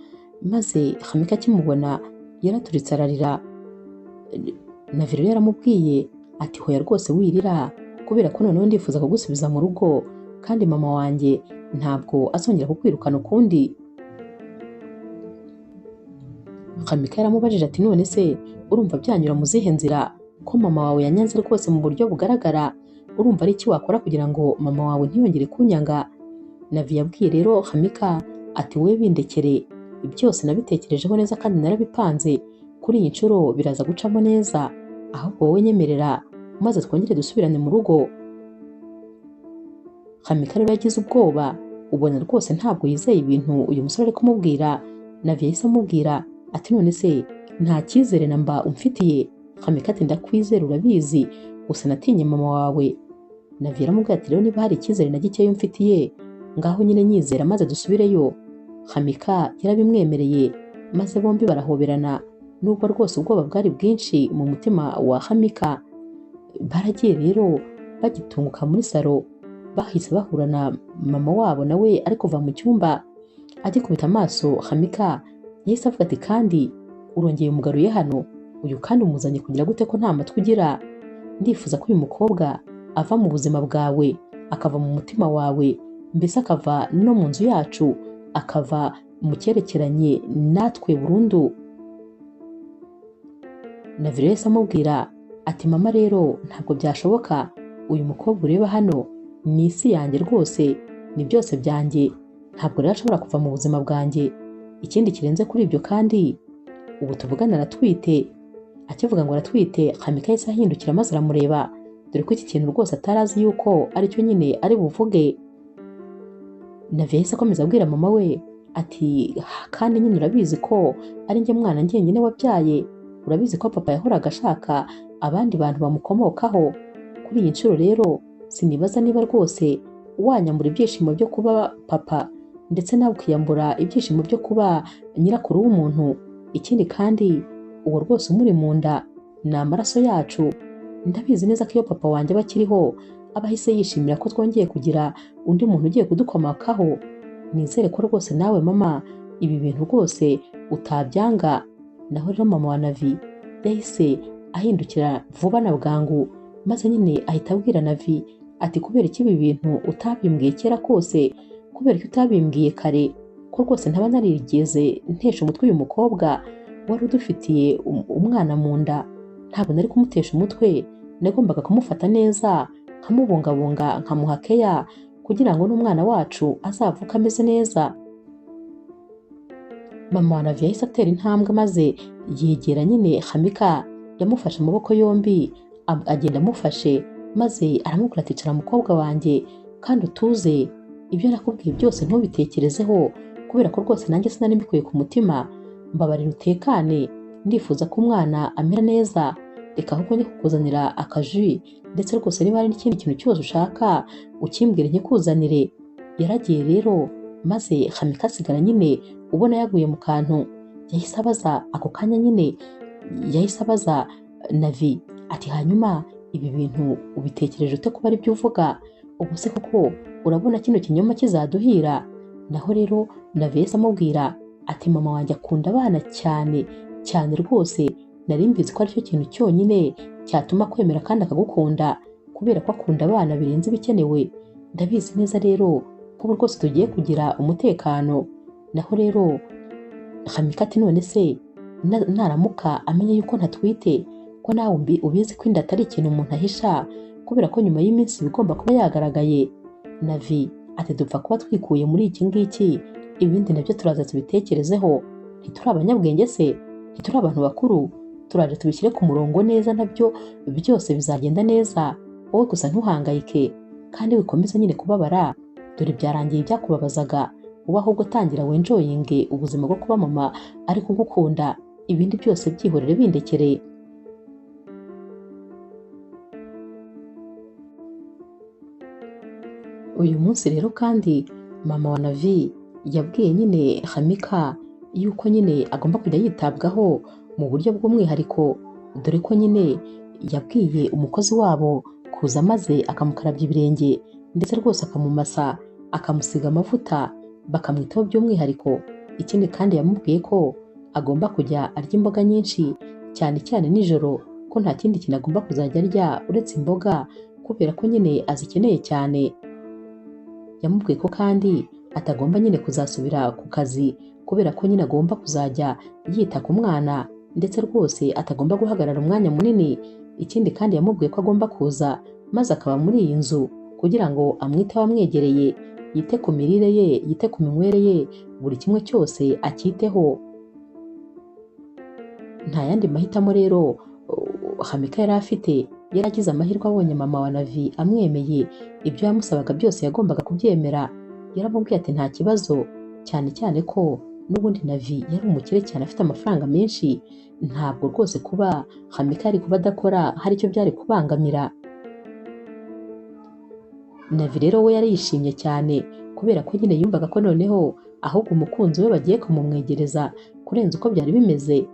maze Hamika akimubona yaraturitse ararira. Navi rero yaramubwiye ati hoya rwose wirira, kubera ko noneho ndifuza kugusubiza mu rugo kandi mama wanjye ntabwo azongera kukwirukana ukundi. Hamika yaramubajije ati none se urumva byanyura mu zihe nzira ko mama wawe yanyanze rwose mu buryo bugaragara, urumva ari iki wakora kugira ngo mama wawe ntiyongere kunyanga? Navi yabwiye rero Hamika ati wowe bindekere, byose nabitekerejeho neza kandi narabipanze, kuri iyi nshuro biraza gucamo neza, ahubwo wowe nyemerera maze twongere dusubirane mu rugo. Hamika rero yagize ubwoba, ubona rwose ntabwo yizeye ibintu uyu musore ari kumubwira. Navi yahise amubwira ati none se nta cyizere na mba umfitiye? Hamika ati ndakwizera urabizi, gusa natinye mama wawe. Navi yaramubwiye ati rero niba hari icyizere na gikeya umfitiye ngaho nyine nyizera maze dusubireyo. Hamika yarabimwemereye maze bombi barahoberana, nubwo rwose ubwoba bwari bwinshi mu mutima wa Hamika. Baragiye rero bagitunguka muri salo, Bahise bahura na mama wabo nawe ari kuva mu cyumba. Agikubita amaso Hamika yahise avuga ati kandi urongeye umugaruye hano, uyu kandi umuzanye kugira gute ko nta matwi ugira? Ndifuza ko uyu mukobwa ava mu buzima bwawe, akava mu mutima wawe, mbese akava no mu nzu yacu, akava mu cyerekeranye natwe burundu. Navio yahise amubwira ati mama rero ntabwo byashoboka, uyu mukobwa ureba hano ni isi yanjye rwose, ni byose byanjye, ntabwo rero ashobora kuva mu buzima bwanjye. Ikindi kirenze kuri ibyo kandi ubu tuvugana aratwite. Akivuga ngo aratwite, Hamika yahise ahindukira maze aramureba, dore ko iki kintu rwose atari azi yuko aricyo nyine ari buvuge. Navio yahise akomeza abwira mama we ati kandi nyine urabizi ko ari njye mwana njyenyine wabyaye, urabizi ko papa yahoraga ashaka abandi bantu bamukomokaho. Kuri iyi nshuro rero sinibaza niba rwose wanyambura ibyishimo byo kuba papa, ndetse nawe ukiyambura ibyishimo byo kuba nyirakuru w'umuntu. Ikindi kandi uwo rwose umuri mu nda ni amaraso yacu, ndabizi neza ko iyo papa wanjye aba akiriho aba ahise yishimira ko twongeye kugira undi muntu ugiye kudukomokaho. Nizere ko rwose nawe mama ibi bintu rwose utabyanga. Naho rero mama wa Navi yahise ahindukira vuba na bwangu, maze nyine ahita abwira Navi ati kubera iki ibi bintu utabimbwiye kera kose, kubera ko utabimbwiye kare, ko rwose ntaba narigeze ntesha umutwe uyu mukobwa wari udufitiye umwana mu nda. Ntabwo nari kumutesha umutwe, nagombaga kumufata neza, nkamubungabunga, nkamuha keya kugira ngo n'umwana wacu azavuke ameze neza. Mama wa Navi yahise atera intambwe maze yegera nyine Hamika, yamufashe amaboko yombi agenda amufashe, maze aramubwira ati cara mukobwa wanjye kandi utuze, ibyo nakubwiye byose ntubitekerezeho, kubera ko rwose nanjye sinari mbikuye ku mutima, mbabarira utekane, ndifuza ko umwana amera neza, reka ahubwo njye kukuzanira akaji, ndetse rwose niba hari n'ikindi kintu cyose ushaka ukimbwire nkikuzanire. Yaragiye rero maze Hamika asigara nyine ubona yaguye mu kantu. Yahise abaza ako kanya nyine, yahise abaza Navi ati hanyuma ibi bintu ubitekereje ute kuba ari byo uvuga? Ubu se koko urabona kino kinyoma kizaduhira? Naho rero Navi yahise amubwira ati mama wanjye akunda abana cyane cyane rwose, nari mbizi ko aricyo kintu cyonyine cyatuma kwemera kandi akagukunda, kubera ko akunda abana birenze ibikenewe. Ndabizi neza rero ko ubu rwose tugiye kugira umutekano. Naho rero Hamika ati none se naramuka amenye yuko ntatwite, ko nawe ubizi ko inda atari ikintu umuntu ahisha, kubera ko nyuma y'iminsi bigomba kuba yagaragaye. Navi ati dupfa kuba twikuye muri iki ngiki, ibindi nabyo turaza tubitekerezeho, ntituri abanyabwenge se, ntituri abantu bakuru, turaje tubishyire ku murongo neza, nabyo byose bizagenda neza, wowe gusa ntuhangayike kandi wikomeze nyine kubabara, dore byarangiye ibyakubabazaga, uba ahubwo tangira wenjoyinge ubuzima bwo kuba mama ari kugukunda, ibindi byose byihorere bindekere. Uyu munsi rero kandi mama wa Navi yabwiye nyine Hamika yuko nyine agomba kujya yitabwaho mu buryo bw'umwihariko, dore ko nyine yabwiye umukozi wabo kuza maze akamukarabya ibirenge, ndetse rwose akamumasa, akamusiga amavuta, bakamwitaho by'umwihariko. Ikindi kandi yamubwiye ko agomba kujya arya imboga nyinshi cyane cyane nijoro, ko nta kindi kintu agomba kuzajya arya uretse imboga, kubera ko nyine azikeneye cyane. Yamubwiye ko kandi atagomba nyine kuzasubira ku kazi, kubera ko nyine agomba kuzajya yita ku mwana, ndetse rwose atagomba guhagarara umwanya munini. Ikindi kandi yamubwiye ko agomba kuza maze akaba muri iyi nzu kugira ngo amwiteho amwegereye, yite ku mirire ye, yite ku minywere ye, buri kimwe cyose akiteho. Nta yandi mahitamo rero Hamika yari afite, yari agize amahirwe abonye mama wa Navi amwemeye, ibyo yamusabaga byose yagombaga kubyemera. Yaramubwiye ati nta kibazo, cyane cyane ko n'ubundi Navi yari umukire cyane afite amafaranga menshi, ntabwo rwose kuba Hamika yari kuba adakora hari icyo byari kubangamira. Navi rero we yari yishimye cyane kubera ko nyine yumvaga ko noneho ahubwo umukunzi we bagiye kumumwegereza kurenza uko byari bimeze.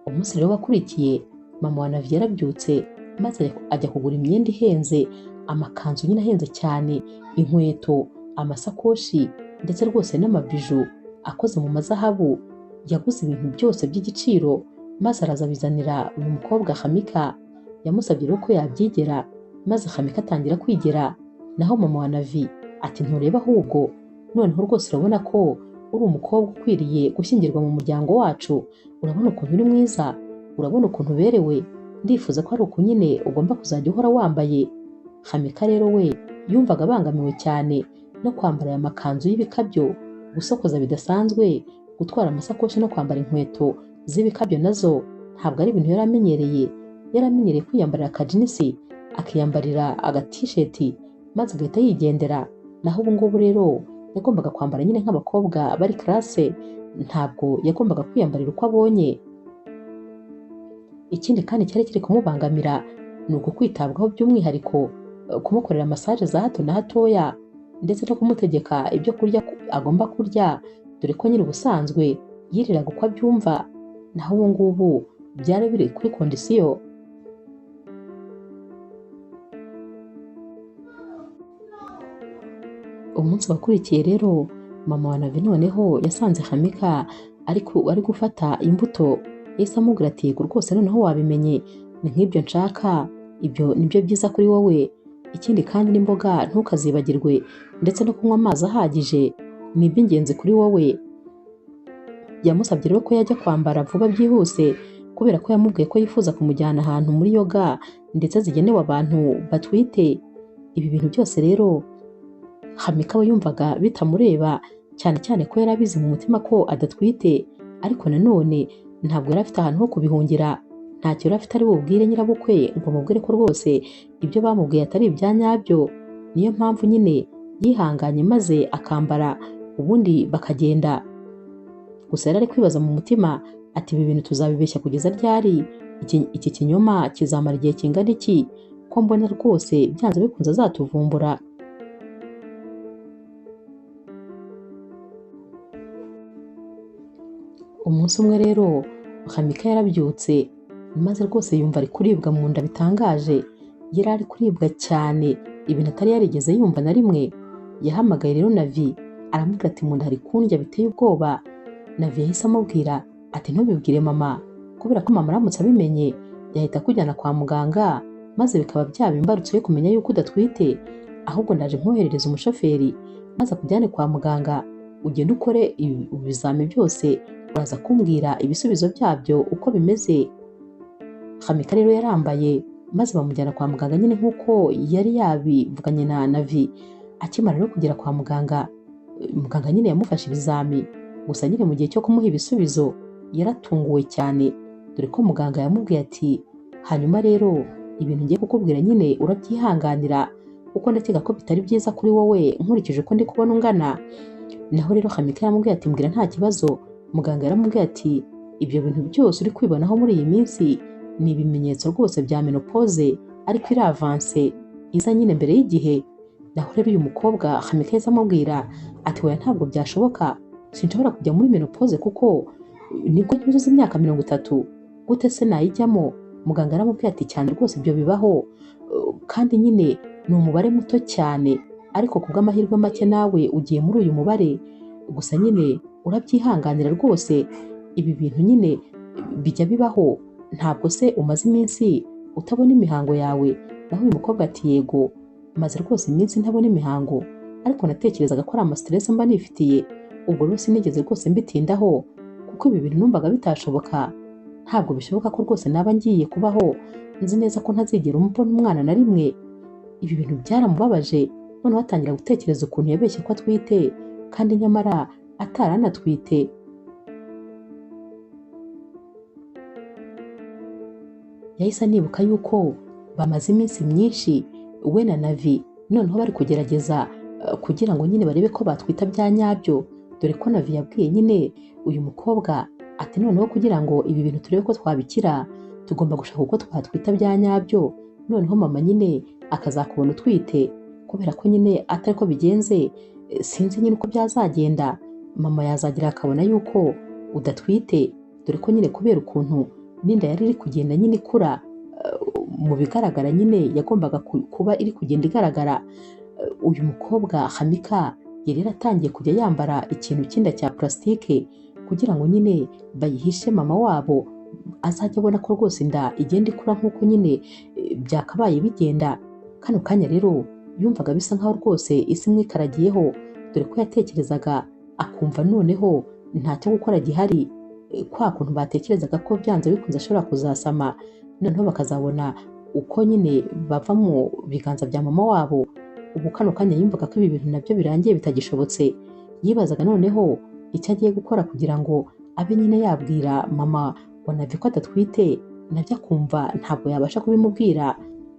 Umunsi rero wakurikiye mama wa Navi yarabyutse maze ajya kugura imyenda ihenze, amakanzu nyine ahenze cyane, inkweto, amasakoshi ndetse rwose n'amabiju akoze mu mazahabu. Yaguze ibintu byose by'igiciro maze araza abizanira uyu mukobwa Hamika. Yamusabye rero ko yabyigera, maze Hamika atangira kwigera. Naho mama wa Navi ati ntureba ahubwo noneho rwose urabona ko uri umukobwa ukwiriye gushyingirwa mu muryango wacu, urabona ukuntu uri mwiza, urabona ukuntu uberewe, ndifuza ko ari uku nyine ugomba kuzajya uhora wambaye. Hamika rero we yumvaga abangamiwe cyane no kwambara aya makanzu y'ibikabyo, gusokoza bidasanzwe, gutwara amasakoshi no kwambara inkweto z'ibikabyo nazo ntabwo ari ibintu yari amenyereye. Yari amenyereye kwiyambarira akajinisi, akiyambarira agatisheti maze agahita yigendera. Naho ubu ngubu rero yagombaga kwambara nyine nk'abakobwa bari classe, ntabwo yagombaga kwiyambarira uko abonye. Ikindi kandi cyari kiri kumubangamira ni uku kwitabwaho by'umwihariko, kumukorera massage za hato na hatoya ndetse no kumutegeka ibyo kurya agomba kurya, dore ko nyine ubusanzwe yiriraga uko abyumva. Naho ubu ngubu byari biri kuri kondisiyo. Umunsi wakurikiye rero mama wa Navi noneho yasanze Hamika ari gufata imbuto. Yahise amubwira ati yego rwose noneho wabimenye, ni nk'ibyo nshaka, ibyo nibyo byiza kuri wowe. Ikindi kandi n'imboga ntukazibagirwe, ndetse no kunywa amazi ahagije ni iby'ingenzi kuri wowe. Yamusabye rero ko yajya kwambara vuba byihuse, kubera ko yamubwiye ko yifuza kumujyana ahantu muri yoga ndetse zigenewe abantu batwite. Ibi bintu byose rero Hamika we yumvaga bitamureba, cyane cyane ko yari abizi mu mutima ko adatwite, ariko nanone ntabwo yari afite ahantu ho kubihungira. Ntacyo yari afite ari bubwire nyirabukwe ngo amubwire ko rwose ibyo bamubwiye atari ibya nyabyo. Niyo mpamvu nyine yihanganye maze akambara ubundi bakagenda. Gusa yari ari kwibaza mu mutima ati ibi bintu tuzabibeshya kugeza ryari? Iki kinyoma kizamara igihe kingana iki? Ko mbona rwose byanze bikunze azatuvumbura. Umunsi umwe rero Hamika yarabyutse maze rwose yumva ari kuribwa mu nda bitangaje. Yari ari kuribwa cyane, ibintu atari yarigeze yumva na rimwe. Yahamagaye rero Navi aramubwira ati mu nda hari kundya biteye ubwoba. Navi yahise amubwira ati ntubibwire mama, kubera ko mama aramutse abimenye yahita akujyana kwa muganga maze bikaba byaba imbarutso yo kumenya yuko udatwite. Ahubwo ndaje nkoherereza umushoferi maze akujyane kwa muganga, ugende ukore ibizami byose, uraza kumbwira ibisubizo byabyo uko bimeze. Hamika rero yarambaye maze bamujyana kwa muganga nyine nk'uko yari yabivuganye na Navi. Akimara rero kugera kwa muganga, muganga nyine yamufashe ibizami. Gusa nyine mu gihe cyo kumuha ibisubizo yaratunguwe cyane, dore ko muganga yamubwiye ati hanyuma rero ibintu ngiye kukubwira nyine urabyihanganira, kuko ndakeka ko bitari byiza kuri wowe nkurikije uko ndi kubona ungana. Naho rero Hamika yaramubwiye ati mbwira nta kibazo. Muganga yaramubwiye ati ibyo bintu byose uri kwibonaho muri iyi minsi ni ibimenyetso rwose bya menopause, ariko iravanse iza nyine mbere y'igihe. Naho rero uyu mukobwa Hamika yahise amubwira ati oya ntabwo byashoboka, sinshobora kujya muri menopause kuko nibwo nyuzuza imyaka 30, gute se nayijyamo? Muganga yaramubwiye ati cyane rwose ibyo bibaho, kandi nyine ni umubare muto cyane, ariko kubw'amahirwe make nawe ugiye muri uyu mubare. Gusa nyine urabyihanganira rwose, ibi bintu nyine bijya bibaho, ntabwo se umaze iminsi utabona imihango yawe? Naho uyu mukobwa ati yego maze rwose iminsi ntabona imihango, ariko natekerezaga ko ari amastress mba nifitiye, ubwo rero sinigeze rwose mbitindaho, kuko ibi bintu numvaga bitashoboka. Ntabwo bishoboka ko rwose naba ngiye kubaho nzi neza ko ntazigera mbona umwana na rimwe. Ibi bintu byaramubabaje, noneho atangira gutekereza ukuntu yabeshye ko atwite kandi nyamara ataranatwite. Yahise anibuka yuko bamaze iminsi myinshi we na Navi noneho bari kugerageza kugira ngo nyine barebe ko batwita bya nyabyo, dore ko Navi yabwiye nyine uyu mukobwa ati noneho kugira ngo ibi bintu turebe ko twabikira tugomba gushaka uko twatwita bya nyabyo, noneho mama nyine akazakubona utwite, kubera ko nyine atari ko bigenze sinzi nyine uko byazagenda, mama yazagira akabona yuko udatwite, dore ko nyine kubera ukuntu n'inda yari iri kugenda nyine ikura Mu bigaragara nyine yagombaga kuba iri kugenda igaragara. Uyu mukobwa Hamika yari yaratangiye kujya yambara ikintu cy'inda cya plastique kugira ngo nyine bayihishe mama wabo azajya abona ko rwose inda igenda ikura nk'uko nyine byakabaye bigenda. Kano kanya rero yumvaga bisa nkaho rwose isi imwikaragiyeho, dore ko yatekerezaga akumva noneho ntacyo gukora gihari, kwa kuntu batekerezaga ko byanze bikunze ashobora kuzasama, noneho bakazabona uko nyine bava mu biganza bya mama wabo. Ubu kano kanya yumvaga ko ibi bintu nabyo birangiye bitagishobotse. Yibazaga noneho icyo agiye gukora kugira ngo abe nyine yabwira mama wa Navi ko adatwite, nabyo akumva ntabwo yabasha kubimubwira,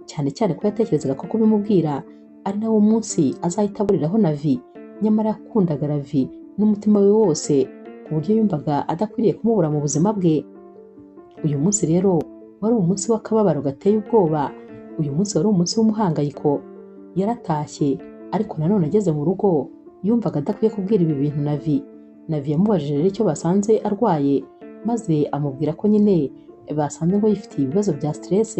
cyane cyane ko yatekerezaga ko kubimubwira ari nawo munsi azahita aburiraho Navi. Nyamara yakundaga Ravi n'umutima we wose, ku buryo yumvaga adakwiriye kumubura mu buzima bwe. Uyu munsi rero wari umunsi w'akababaro gateye ubwoba, uyu munsi wari umunsi w'umuhangayiko. Yaratashye ariko nanone ageze mu rugo yumvaga adakwiye kubwira ibi bintu Navi. Navi yamubajije rero icyo basanze arwaye, maze amubwira ko nyine basanze ngo yifitiye ibibazo bya stress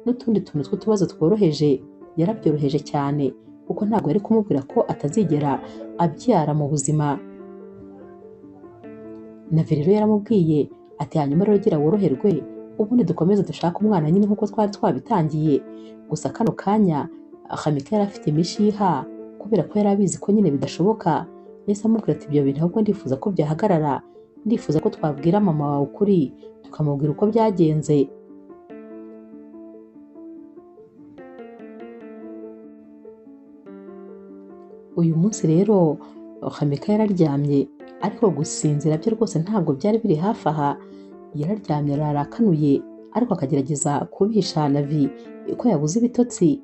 n'utundi tuntu tw'utubazo tworoheje. Yarabyoroheje cyane kuko ntabwo yari kumubwira ko atazigera abyara mu buzima. Navi rero yaramubwiye ati hanyuma rero gira woroherwe, ubundi dukomeze dushake umwana nyine nk'uko twari twabitangiye. Gusa kano kanya Hamika yari afite imishiha kubera ko yari abizi ko nyine bidashoboka. Yahise amubwira ati ibyo bintu ahubwo ndifuza ko byahagarara, ndifuza ko twabwira mama wawe ukuri tukamubwira uko byagenze. Uyu munsi rero Hamika yararyamye, ariko gusinzira bye rwose ntabwo byari biri hafi aha. Yararyamye ararakanuye, ariko akagerageza kubihisha Navi ko yabuze ibitotsi.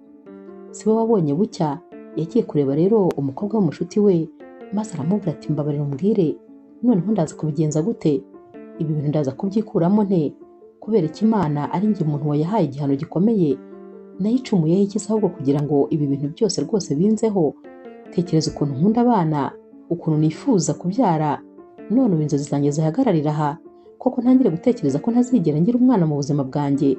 Si we wabonye bucya, yagiye kureba rero umukobwa w'umushuti we, maze aramubwira ati mbabarira umbwire, noneho ndaza kubigenza gute? Ibi bintu ndaza kubyikuramo nte? Kubera ko Imana ari njye umuntu wayahaye igihano gikomeye, nayicumuyeho iki se ahubwo kugira ngo ibi bintu byose rwose binzeho? Tekereza ukuntu nkunda abana, ukuntu nifuza kubyara, none ubu inzozi zanjye zihagararira aha, koko ntangire gutekereza ko ntazigera ngira umwana mu buzima bwanjye.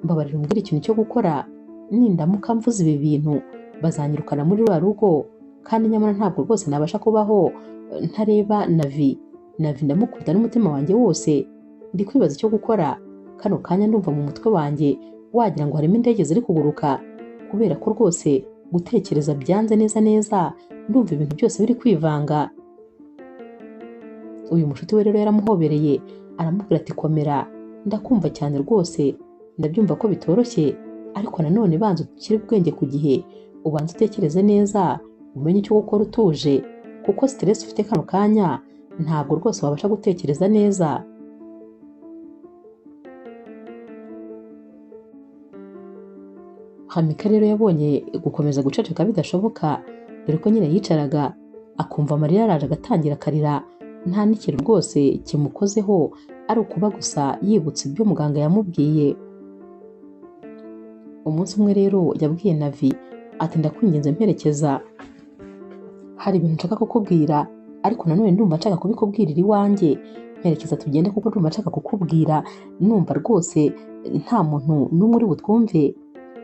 Mbabarira umbwire ikintu cyo gukora, nindamuka mvuze ibi bintu bazanyirukana muri rwa rugo, kandi nyamara ntabwo rwose nabasha kubaho ntareba Navi. Navi ndamukunda n'umutima wanjye wose, ndi kwibaza icyo gukora. Kano kanya ndumva mu mutwe wanjye wagira ngo harimo indege ziri kuguruka, kubera ko rwose gutekereza byanze neza neza, ndumva ibintu byose biri kwivanga. Uyu mushuti we rero yaramuhobereye aramubwira ati komera, ndakumva cyane rwose, ndabyumva ko bitoroshye, ariko nanone banza ushyire ubwenge ku gihe, ubanze utekereze neza, umenye icyo gukora utuje, kuko stress ufite kano kanya ntabwo rwose wabasha gutekereza neza. Hamika rero yabonye gukomeza guceceka bidashoboka, dore ko nyine yicaraga akumva amarira araje agatangira akarira, nta n'ikintu rwose kimukozeho, ari ukuba gusa yibutse ibyo muganga yamubwiye. Umunsi umwe rero yabwiye Navi ati ndakwinginze mperekeza, hari ibintu nshaka kukubwira, ariko nanone ndumva nshaka kubikubwirira iwanjye, mperekeza tugende kuko ndumva nshaka kukubwira, numva rwose nta muntu n'umwe uri butwumve.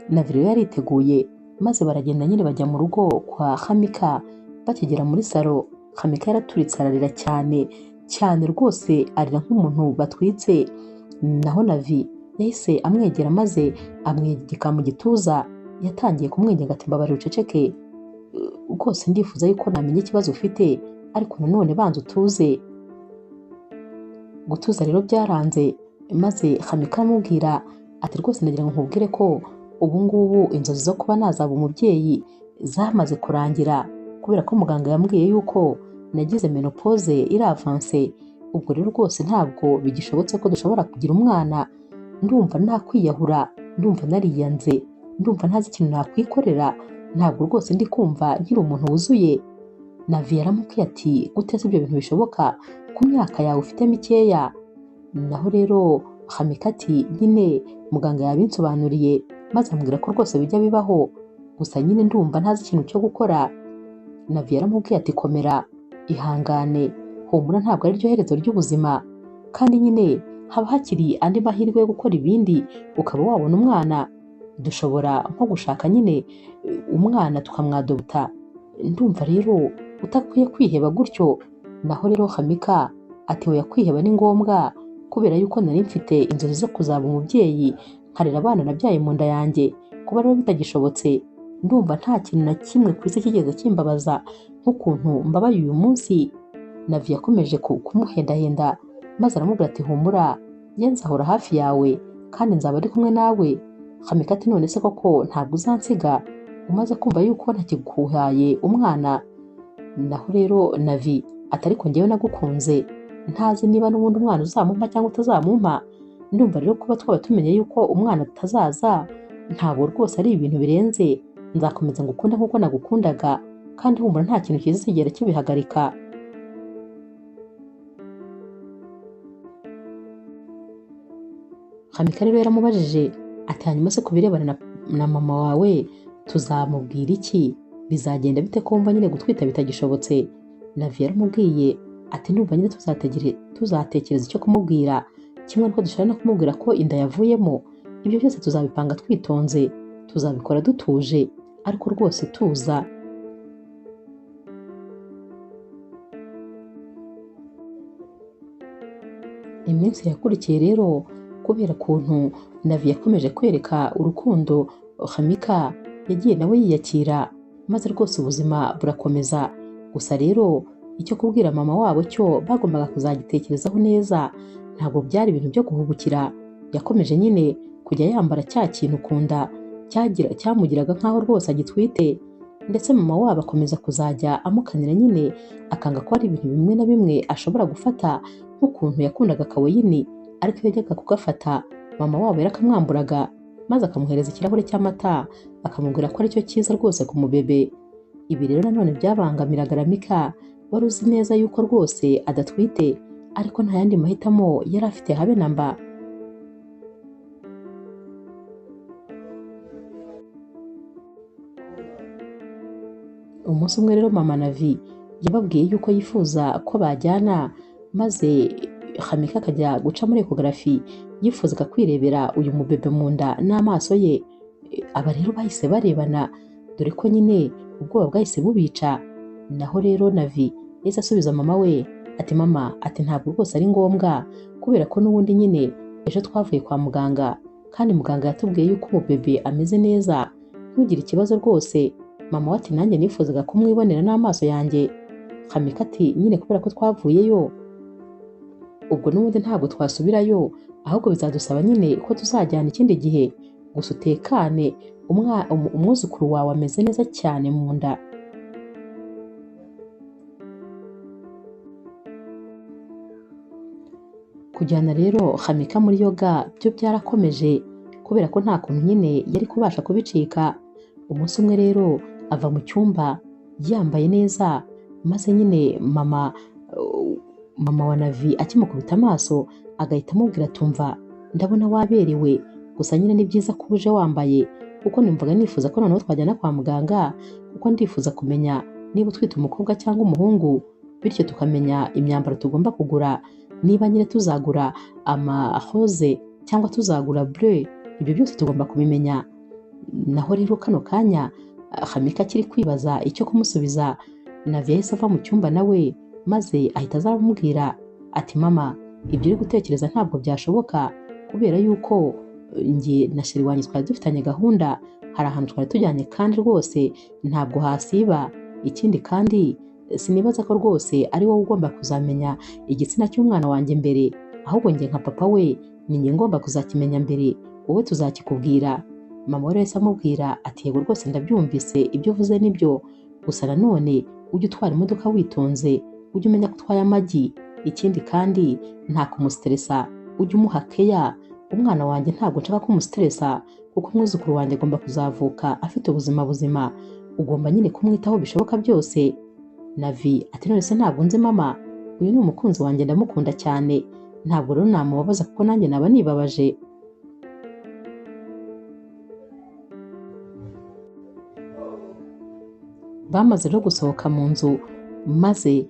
Navi rero yariteguye, maze baragenda nyine bajya mu rugo kwa Hamika. Bakigera muri salo, Hamika yaraturitse ararira cyane cyane rwose, arira nk'umuntu batwitse. Naho Navi yahise amwegera maze amwegeka mu gituza, yatangiye kumwinginga ati mbabarira uceceke, rwose ndifuza yuko namenya ikibazo ufite, ariko nanone banza utuze. Gutuza rero byaranze, maze Hamika aramubwira ati rwose ndagira ngo nkubwire ko ubu ngubu inzozi zo kuba nazaba umubyeyi zamaze kurangira, kubera ko muganga yambwiye yuko nagize menopause iravanse, ubwo rero rwose ntabwo bigishobotse ko dushobora kugira umwana. Ndumva nakwiyahura, ndumva nariyanze, ndumva ntazi ikintu nakwikorera, ntabwo rwose ndi kumva nkiri umuntu wuzuye. Navi yaramubwiye ati gute se ibyo bintu bishoboka ku myaka yawe ufite mikeya? Naho rero Hamika ati nyine muganga yabinsobanuriye, maze ambwira ko rwose bijya bibaho, gusa nyine ndumva ntazi ikintu cyo gukora. Navi yaramubwiye ati komera, ihangane, humura ntabwo ari ryo herezo ry'ubuzima, kandi nyine haba hakiri andi mahirwe yo gukora ibindi ukaba wabona umwana. Dushobora nko gushaka nyine umwana tukamwadopta. Ndumva rero utakwiye kwiheba gutyo. Naho rero Hamika ati oya, kwiheba ni ngombwa kubera yuko nari mfite inzozi zo kuzaba umubyeyi nkarera abana nabyaye mu nda yanjye. Kuba rero bitagishobotse, ndumva nta kintu na kimwe ku isi kigeze kimbabaza nk'ukuntu mbabaye uyu munsi. Navi yakomeje kumuhendahenda maze aramubwira ati humura, njye nzahora hafi yawe kandi nzaba ndi kumwe nawe. Hamika ati none se koko ntabwo uzansiga umaze kumva yuko ntakiguhaye umwana? Naho rero Navi ati ariko njyewe nagukunze ntazi niba n'ubundi umwana uzamumpa cyangwa utazamumpa. Ndumva rero kuba twaba tumenye yuko umwana atazaza ntabwo rwose ari ibintu birenze. Nzakomeza ngukunde nk'uko nagukundaga kandi humura nta kintu kizigera kibihagarika. Hamika rero yaramubajije ati hanyuma se ku birebana na mama wawe tuzamubwira iki? Bizagenda bite ko wumva nyine gutwita bitagishobotse? Navi yaramubwiye ati ndumva nyine tuzatekereza icyo kumubwira, kimwe nuko dushobora no kumubwira ko inda yavuyemo. Ibyo byose tuzabipanga twitonze, tuzabikora dutuje, ariko rwose tuza. Iminsi yakurikiye rero kubera ukuntu Navi yakomeje kwereka urukundo Hamika, yagiye nawe yiyakira maze rwose ubuzima burakomeza. Gusa rero icyo kubwira mama wabo cyo bagombaga kuzagitekerezaho neza, ntabwo byari ibintu byo guhubukira. Yakomeje nyine kujya yambara cya kintu ku nda cyamugiraga nk'aho rwose agitwite, ndetse mama wabo akomeza kuzajya amukanira nyine akanga ko hari ibintu bimwe na bimwe ashobora gufata nk'ukuntu yakundaga kawayini, ariko iyo yajyaga kugafata mama wabo yarakamwamburaga maze akamuhereza ikirahure cy'amata akamubwira ko aricyo cyiza rwose ku mubebe. Ibi rero nanone byabangamiraga Ramika wari uzi neza yuko rwose adatwite, ariko nta yandi mahitamo yari afite habe na mba. Umunsi umwe rero mama Navi yababwiye yuko yifuza ko bajyana, maze Hamika akajya guca muri ekogarafi, yifuzaga kwirebera uyu mubebe mu nda n'amaso ye. Aba rero bahise barebana, dore ko nyine ubwoba bwahise bubica. Naho rero Navi yahise asubiza mama we ati mama, ati ntabwo rwose ari ngombwa kubera ko n'ubundi nyine ejo twavuye kwa muganga kandi muganga yatubwiye yuko umubebe ameze neza, ntugire ikibazo rwose. Mama we ati nanjye nifuzaga kumwibonera n'amaso yanjye. Hamika ati nyine kubera ko twavuyeyo ubwo n'ubundi ntabwo twasubirayo, ahubwo bizadusaba nyine ko tuzajyana ikindi gihe, gusa utekane, umwuzukuru wawe ameze neza cyane mu nda. Kujyana rero Hamika muri yoga byo byarakomeje kubera ko nta kuntu nyine yari kubasha kubicika. Umunsi umwe rero ava mu cyumba yambaye neza, maze nyine mama wa Navi akimukubita amaso agahita amubwira tumva ndabona waberewe, gusa nyine ni byiza ko uje wambaye kuko numvaga nifuza ko noneho twajyana kwa muganga, kuko ndifuza kumenya niba utwite umukobwa cyangwa umuhungu, bityo tukamenya imyambaro tugomba kugura, niba nyine tuzagura amahoze cyangwa tuzagura bleu, ibyo byose tugomba kubimenya. Naho rero kano kanya Hamika akiri kwibaza icyo kumusubiza, Navi yahise ava mu cyumba nawe maze ahita aza aramubwira ati mama, ibyo uri gutekereza ntabwo byashoboka kubera yuko njye na sheri wanjye twari dufitanye gahunda, hari ahantu twari tujyanye kandi rwose ntabwo hasiba. Ikindi kandi sinibaza ko rwose ari wowe ugomba kuzamenya igitsina cy'umwana wanjye mbere, ahubwo njye nka papa we ni njye ngomba kuzakimenya mbere, wowe tuzakikubwira. Mama we yahise amubwira ati yego rwose ndabyumvise ibyo uvuze nibyo, gusa nanone ujye utwara imodoka witonze, ujye umenya ko utwaye amagi, ikindi kandi nta kumustresa, ujye umuha keya. Umwana wanjye ntabwo nshaka kumustresa kuko umwuzukuru wanjye agomba kuzavuka afite ubuzima buzima, ugomba nyine kumwitaho bishoboka byose. Navi ati none se ntabwo nzi mama, uyu ni umukunzi wanjye ndamukunda cyane, ntabwo rero namubabaza kuko nanjye naba nibabaje. Bamaze rero gusohoka mu nzu maze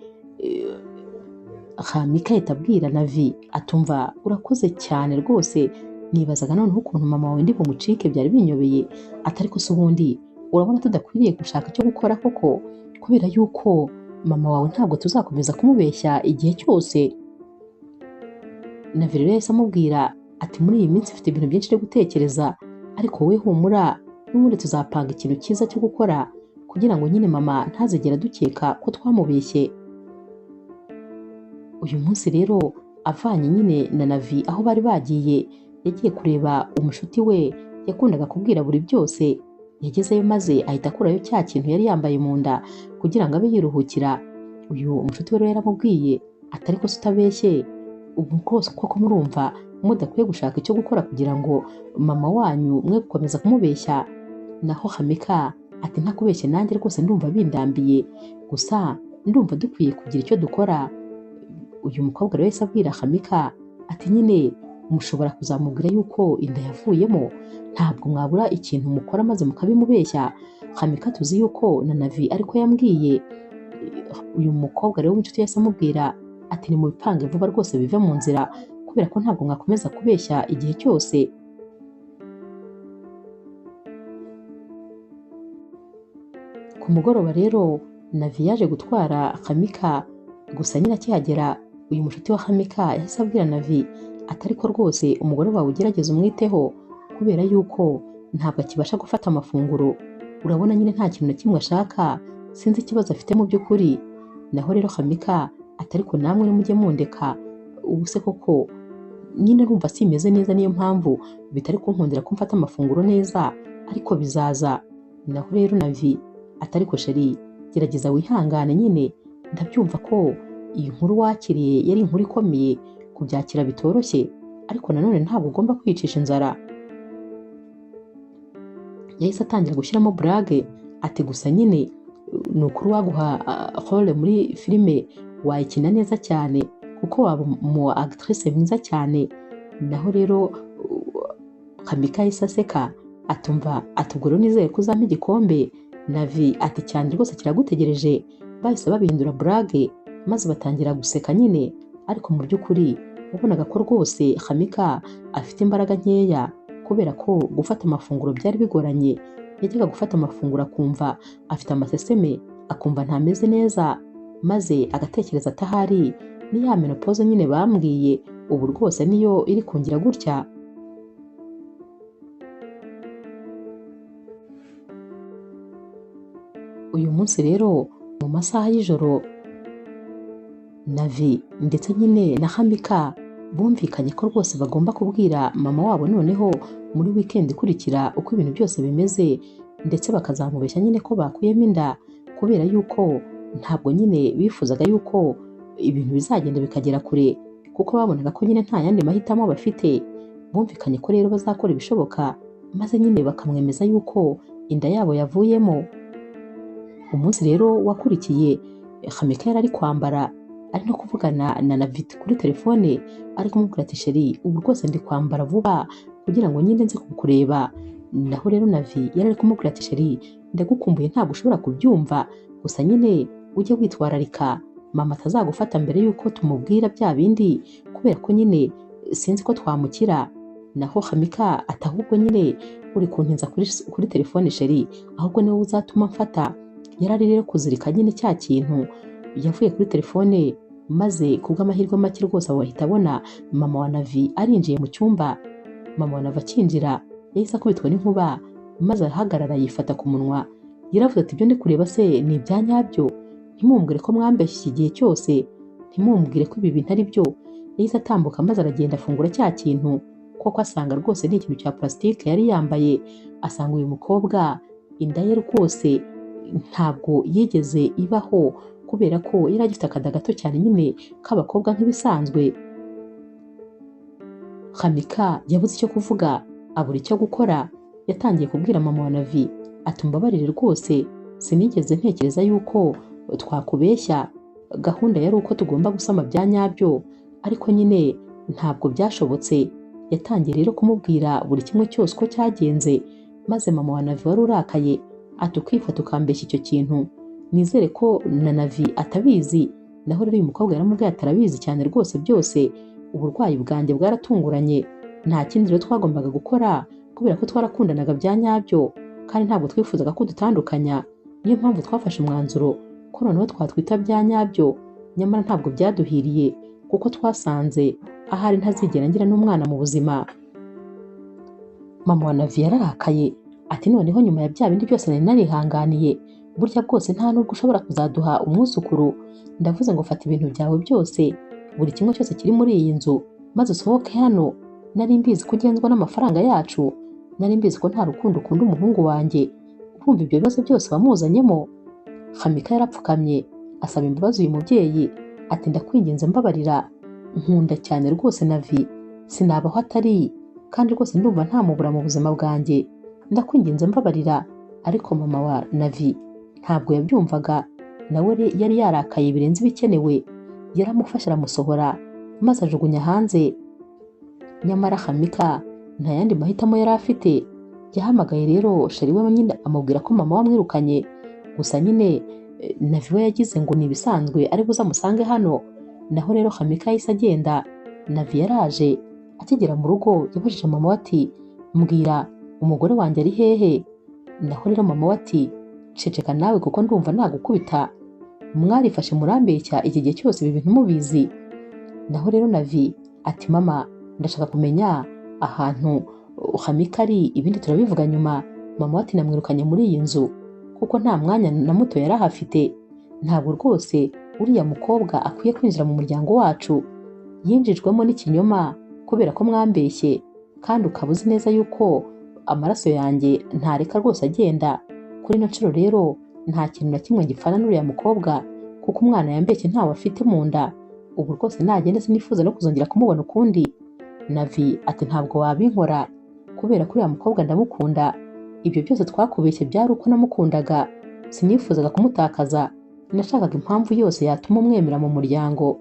Hamika ahita abwira Navi atumva urakoze cyane rwose, nibazaga noneho ukuntu mama wawe ndi bumucike byari binyobeye, atari ko se ubundi urabona tudakwiriye gushaka icyo gukora koko, kubera yuko mama wawe ntabwo tuzakomeza kumubeshya igihe cyose. Navi rero yahise amubwira ati muri iyi minsi mfite ibintu byinshi byo gutekereza, ariko wowe humura n'ubundi tuzapanga ikintu cyiza cyo gukora kugira ngo nyine mama ntazigere adukeka ko twamubeshye. Uyu munsi rero avanye nyine na Navi aho bari bagiye, yagiye kureba umushuti we yakundaga kubwira buri byose. Yagezeyo maze ahita akurayo cya kintu yari yambaye mu nda kugira ngo abe yiruhukira. Uyu mushuti we rero yaramubwiye atari ko se utabeshye, ubu rwose koko murumva mudakwiye gushaka icyo gukora kugira ngo mama wanyu mwe gukomeza kumubeshya. Naho Hamika ati ntakubeshye nanjye rwose ndumva bindambiye, gusa ndumva dukwiye kugira icyo dukora. Uyu mukobwa rero yahise abwira Hamika ati nyine mushobora kuzamubwira yuko inda yavuyemo, ntabwo mwabura ikintu mukora maze mukabimubeshya. Hamika tuzi yuko na Navi ariko yambwiye. Uyu mukobwa rero w'inshuti yahise amubwira ati nimubipange vuba rwose bive mu nzira, kubera ko ntabwo mwakomeza kubeshya igihe cyose. Ku mugoroba rero Navi yaje gutwara Hamika, gusa nyine akihagera uyu mushuti wa Hamika yahise abwira Navi ati ariko rwose umugore wawe ugerageze umwiteho, kubera yuko ntabwo akibasha gufata amafunguro, urabona nyine nta kintu na kimwe ashaka, sinzi ikibazo afite mu by'ukuri. Naho rero Hamika ati ariko namwe nimujye mundeka, ubu se koko nyine urumva simeze neza, niyo mpamvu bitari kunkundira ko mfata amafunguro neza, ariko bizaza. Naho rero Navi ati ariko sheri gerageza wihangane nyine, ndabyumva ko iyi nkuru wakiriye yari inkuru ikomeye, kubyakira bitoroshye, ariko nanone ntabwo ugomba kwicisha inzara. Yahise atangira gushyiramo burage ati gusa nyine ni ukuri waguha role muri filime wayikina neza cyane, kuko waba umu actrice mwiza cyane. Naho rero Hamika yahise aseka atumva ati ubwo rero nizere ko uzampa igikombe. Navi ati cyane rwose kiragutegereje. Bahise babihindura burage maze batangira guseka nyine, ariko mu by'ukuri wabonaga ko rwose Hamika afite imbaraga nkeya, kubera ko gufata amafunguro byari bigoranye. Yajyaga gufata amafunguro akumva afite amaseseme, akumva ntameze neza, maze agatekereza atahari ni ya menopause nyine bambwiye, ubu rwose niyo iri kungira gutya. Uyu munsi rero mu masaha y'ijoro Navi ndetse nyine na Hamika bumvikanye ko rwose bagomba kubwira mama wabo noneho muri weekend ikurikira uko ibintu byose bimeze, ndetse bakazamubeshya nyine ko bakuyemo inda, kubera yuko ntabwo nyine bifuzaga yuko ibintu bizagenda bikagera kure, kuko babonaga ko nyine nta yandi mahitamo bafite. Bumvikanye ko rero bazakora ibishoboka maze nyine bakamwemeza yuko inda yabo yavuyemo. Umunsi rero wakurikiye Hamika yari ari kwambara ari no kuvugana na Navit kuri telefone, ari kumubwira ati sheri ubu rwose ndi kwambara vuba kugira ngo nyine nze kukureba. Naho rero Navi yari ari kumubwira ati sheri ndagukumbuye ntabwo ushobora kubyumva, gusa nyine ujye witwararika mama atazagufata mbere yuko tumubwira bya bindi, kubera ko nyine sinzi ko twamukira. Naho Hamika ati ahubwo nyine uri kuntinza kuri telefone sheri, ahubwo niwe uzatuma mfata. Yari ari rero kuzirika nyine cya kintu. Yavuye kuri telefone maze kubw'amahirwe make rwose ahita abona mama wa Navi arinjiye mu cyumba. Mama wa Navi akinjira yahise akubitwa n'inkuba maze arahagarara yifata ku munwa. Yaravuze ati ibyo ndi kureba se ni ibya nyabyo? Ntimumbwire ko mwambeshye igihe cyose, ntimumbwire ko ibi bintu ari byo. Yahise atambuka maze aragenda afungura cya kintu, kuko asanga rwose ni ikintu cya plastique yari yambaye. Asanga uyu mukobwa inda ye rwose ntabwo yigeze ibaho, kubera ko yari agifite akada gato cyane nyine k'abakobwa nk'ibisanzwe. Hamika yabuze icyo kuvuga, abura icyo gukora. Yatangiye kubwira mama wa Navi ati mbabarire rwose sinigeze ntekereza yuko twakubeshya, gahunda yari uko tugomba gusama bya nyabyo, ariko nyine ntabwo byashobotse. Yatangiye rero kumubwira buri kimwe cyose uko cyagenze, maze mama wa Navi wari urakaye ati ukifata ukambeshya icyo kintu, nizere ko na Navi atabizi. Naho rero uyu mukobwa yaramubwiye ati arabizi cyane rwose byose, uburwayi bwanjye bwaratunguranye, nta kindi rero twagombaga gukora kubera ko twarakundanaga bya nyabyo kandi ntabwo twifuzaga ko dutandukanya, niyo mpamvu twafashe umwanzuro ko noneho twatwita bya nyabyo, nyamara ntabwo byaduhiriye kuko twasanze ahari ntazigera ngira n'umwana mu buzima. Mama wa Navi yararakaye ati noneho nyuma ya bya bindi byose nari narihanganiye, burya bwose nta nubwo ushobora kuzaduha umwuzukuru, ndavuze ngo fata ibintu byawe byose, buri kimwe cyose kiri muri iyi nzu maze usohoke hano, nari mbizi ko ugenzwa n'amafaranga yacu, nari mbizi ko nta rukundo ukunda umuhungu wanjye, urumva ibyo bibazo byose wamuzanyemo. Hamika yarapfukamye asaba imbabazi uyu mubyeyi ati ndakwinginze mbabarira, nkunda cyane rwose Navi, sinabaho atari, kandi rwose ndumva ntamubura mu buzima bwanjye, ndakwinginze mbabarira. Ariko mama wa Navi ntabwo yabyumvaga, nawe yari yarakaye birenze ibikenewe, yaramufashe aramusohora maze ajugunya hanze. Nyamara Hamika nta yandi mahitamo yari afite, yahamagaye rero sheri we nyine amubwira ko mama wamwirukanye, gusa nyine Navi we yagize ngo ni ibisanzwe ari buze amusange hano. Naho rero Hamika yahise agenda. Navi yaraje akigera mu rugo yabajije mama we ati mbwira umugore wanjye ari hehe? Naho rero mama we ati ceceka nawe kuko ndumva nagukubita, mwarifashe murambeshya iki gihe cyose ibi bintu mubizi. Naho rero Navi ati mama ndashaka kumenya ahantu Hamika ari, ibindi turabivuga nyuma. Mama we ati namwirukanye muri iyi nzu kuko nta mwanya na muto yari ahafite, ntabwo rwose uriya mukobwa akwiye kwinjira mu muryango wacu, yinjijwemo n'ikinyoma kubera ko mwambeshye, kandi ukaba uzi neza yuko amaraso yanjye ntareka rwose agenda. Kuri ino nshuro rero nta kintu na kimwe gipfana n'uriya mukobwa kuko umwana yambeshye ntawe afite mu nda, ubu rwose nagenda sinifuza no kuzongera kumubona ukundi. Navi ati ntabwo wabinkora kubera ko uriya mukobwa ndamukunda, ibyo byose twakubeshye byari uko namukundaga, sinifuzaga kumutakaza, nashakaga impamvu yose yatuma umwemera mu muryango,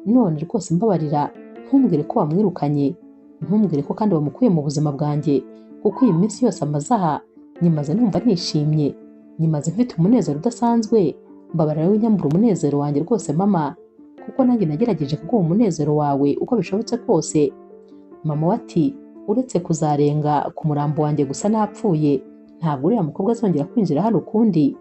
none rwose mbabarira ntumbwire ko wamwirukanye, ntumbwire ko kandi wamukuye mu buzima bwanjye, kuko iyi minsi yose amaze aha nyimaze numva nishimye, nyimaze mfite umunezero udasanzwe, mbabarira winyambura umunezero wanjye rwose mama, kuko nanjye nagerageje kuguha umunezero wawe uko bishobotse kose. Mama we ati uretse kuzarenga ku murambo wanjye gusa napfuye, ntabwo uriya mukobwa azongera kwinjira hano ukundi.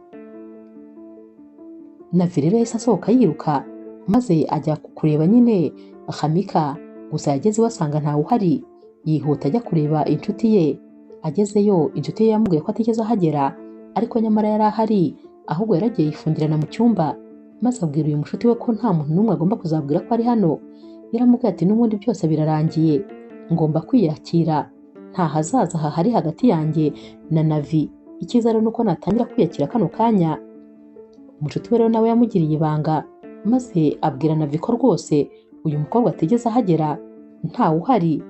Navi rero yahise asohoka yiruka maze ajya kureba nyine Hamika, gusa yageze iwe asanga ntawe uhari, yihuta ajya kureba inshuti ye. Agezeyo inshuti ye yamubwiye ko atigeze ahagera, ariko nyamara yari ahari, ahubwo yaragiye yifungirana mu cyumba, maze abwira uyu mushuti we ko nta muntu n'umwe agomba kuzabwira ko ari hano. Yaramubwiye ati n'ubundi byose birarangiye, ngomba kwiyakira, nta hazaza hahari hagati yanjye na Navi, icyiza rero nuko natangira kwiyakira kano kanya. Umushuti we rero nawe yamugiriye ibanga, maze abwira Navi ko rwose uyu mukobwa atigeze ahagera, ntawe uhari.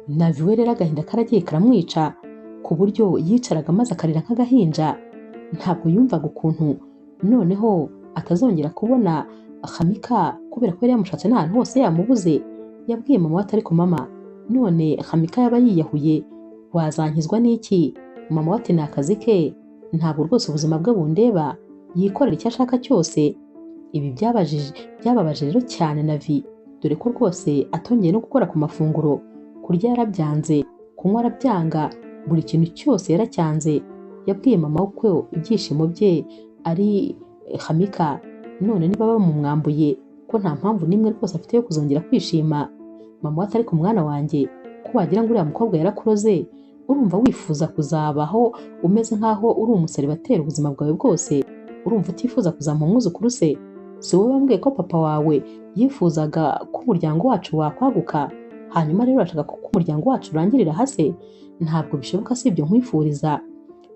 Navi we rero agahinda karagiye karamwica ku buryo yicaraga maze akarira nk'agahinja, ntabwo yumvaga ukuntu noneho atazongera kubona Hamika kubera ko yari yamushatse n'ahantu hose yamubuze. Yabwiye mama we ati ariko mama none Hamika yaba yiyahuye wazankizwa n'iki? Mama we ati ni akazi ke, ntabwo rwose ubuzima bwe bundeba, yikorera icyo ashaka cyose. Ibi byababaje rero cyane Navi, dore ko rwose atongeye no gukora ku mafunguro, kurya yarabyanze, kunywa arabyanga, buri kintu cyose yaracyanze. Yabwiye mama we ko ibyishimo bye ari Hamika, none niba bamumwambuye ko nta mpamvu n'imwe rwose afite yo kuzongera kwishima. Mama we ati ariko mwana wanjye ko wagira ngo uriya mukobwa yarakuroze, urumva wifuza kuzabaho umeze nk'aho uri umuseribateri ubuzima bwawe bwose, urumva utifuza kuzampa umwuzukuru se? Si wowe wambwiye ko papa wawe yifuzaga ko umuryango wacu wakwaguka, hanyuma rero urashaka ko umuryango wacu urangirira hase? Ntabwo bishoboka, si ibyo nkwifuriza.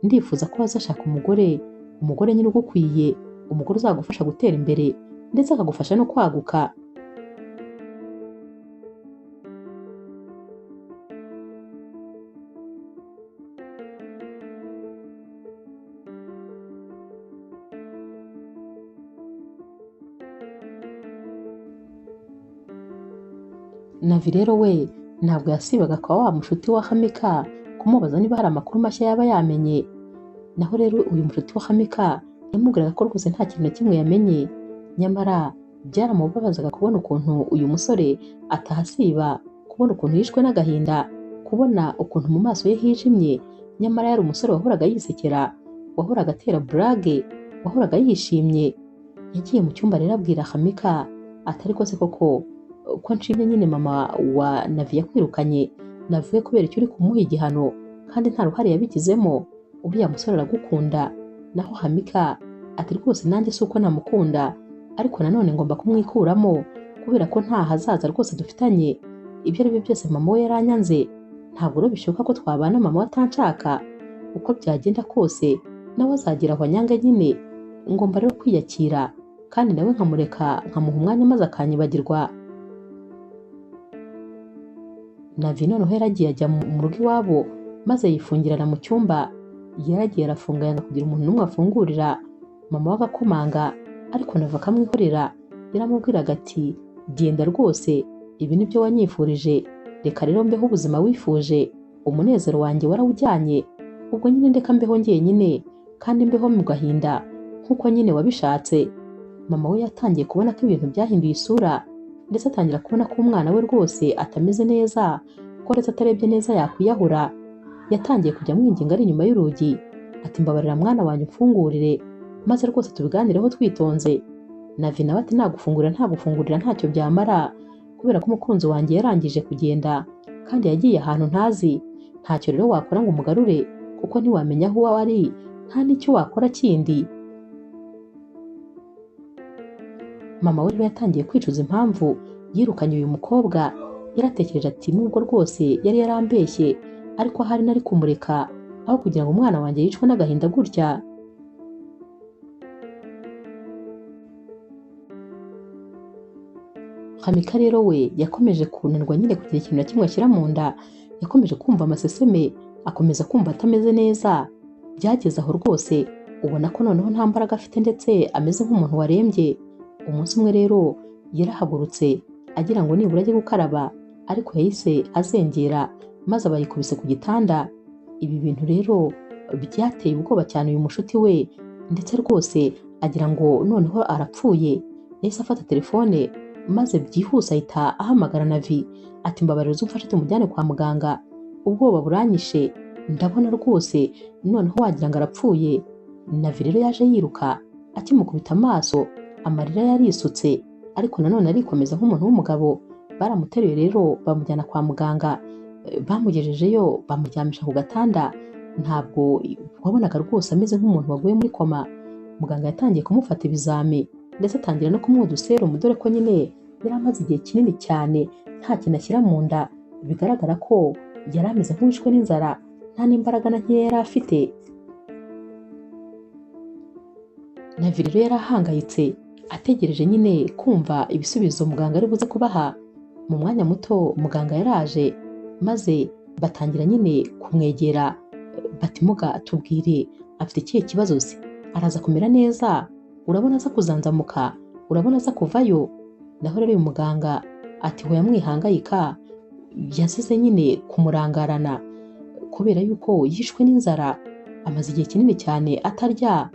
Ndifuza ko wazashaka umugore, umugore nyine ugukwiye, umugore uzagufasha gutera imbere ndetse akagufasha no kwaguka. Navi rero we ntabwo yasibaga kwa wa mushuti wa Hamika kumubaza niba hari amakuru mashya yaba yamenye. Naho rero uyu mushuti wa Hamika yamubwiraga ko rwose nta kintu na kimwe yamenye, nyamara byaramubabazaga kubona ukuntu uyu musore atahasiba, kubona ukuntu yishwe n'agahinda, kubona ukuntu mu maso ye hijimye, nyamara yari umusore wahoraga yisekera, wahoraga atera burage, wahoraga yishimye. Yagiye mu cyumba rero abwira Hamika ati ariko se koko ko nshimye nyine mama wa Navi yakwirukanye, navuye kubera icyo uri kumuha igihano kandi nta ruhare yabigizemo, uriya musore aragukunda. Naho Hamika ati rwose nanjye si uko namukunda, ariko nanone ngomba kumwikuramo kubera ko nta hazaza rwose dufitanye, ibyo ari byo byose mama we yaranyanze, ntabwo rero bishoboka ko twabana mama we atanshaka, uko byagenda kose nawe azagera aho anyange nyine, ngomba rero kwiyakira kandi nawe nkamureka nkamuha umwanya maze akanyibagirwa. Navi noneho yaragiye ajya mu rugo iwabo maze yifungirana mu cyumba, yaragiye arafunga yanga kugira umuntu n'umwe afungurira, mama we agakomanga ariko Navi akamwihorera. Yaramubwiraga ati genda rwose, ibi nibyo wanyifurije, reka rero mbeho ubuzima wifuje, umunezero wanjye warawujyanye, ubwo nyine ndeka mbeho njyenyine kandi mbeho mu gahinda nk'uko nyine wabishatse. Mama we yatangiye kubona ko ibintu byahinduye isura, ndetse atangira kubona ko umwana we rwose atameze neza, ko ndetse atarebye neza yakwiyahura. Yatangiye kujya amwinginga ari inyuma y'urugi ati mbabarira mwana wanjye umfungurire maze rwose tubiganireho twitonze. Navi nawe ati nagufungurira ntagufungurira ntacyo byamara, kubera ko umukunzi wanjye yarangije kugenda kandi yagiye ahantu ntazi, ntacyo rero wakora ngo umugarure kuko ntiwamenya aho uwo ari, nta n'icyo wakora kindi. Mama we rero yatangiye kwicuza impamvu yirukanye uyu mukobwa, yaratekereje ati nubwo rwose yari yarambeshye ariko ahari nari kumureka aho kugira ngo umwana wanjye yicwe n'agahinda gutya. Hamika rero we yakomeje kunanirwa nyine kugira ikintu na kimwe ashyira mu nda, yakomeje kumva amaseseme, akomeza kumva atameze neza. Byageze aho rwose ubona ko noneho nta mbaraga afite ndetse ameze nk'umuntu warembye. Umunsi umwe rero yarahagurutse agira ngo nibura ajye gukaraba, ariko yahise azengera maze aba yikubise ku gitanda. Ibi bintu rero byateye ubwoba cyane uyu mushuti we, ndetse rwose agira ngo noneho arapfuye. Yahise afata telefone maze byihuse ahita ahamagara Navi ati mbabarira umfashe tumujyane kwa muganga, ubwoba buranyishe, ndabona rwose noneho wagira ngo arapfuye. Navi rero yaje yiruka akimukubita amaso, amarira yarisutse, ariko nanone arikomeza nk'umuntu w'umugabo. Baramuteruye rero bamujyana kwa muganga, bamugejejeyo bamuryamisha ku gatanda, ntabwo wabonaga rwose ameze nk'umuntu waguye muri koma. Muganga yatangiye kumufata ibizami ndetse atangira no kumuha uduserumu, dore ko nyine yari amaze igihe kinini cyane nta kintu ashyira mu nda, bigaragara ko yari ameze nk'uwishwe n'inzara, nta n'imbaraga na nkeya yari afite. Navi rero yari ahangayitse ategereje nyine kumva ibisubizo muganga ari buze kubaha. Mu mwanya muto muganga yaraje maze batangira nyine kumwegera bati muga tubwire afite ikihe kibazo se, araza kumera neza, urabona aza kuzanzamuka, urabona aza kuvayo. Naho rero uyu muganga ati hoya mwihangayika, yasize nyine kumurangarana kubera yuko yishwe n'inzara, amaze igihe kinini cyane atarya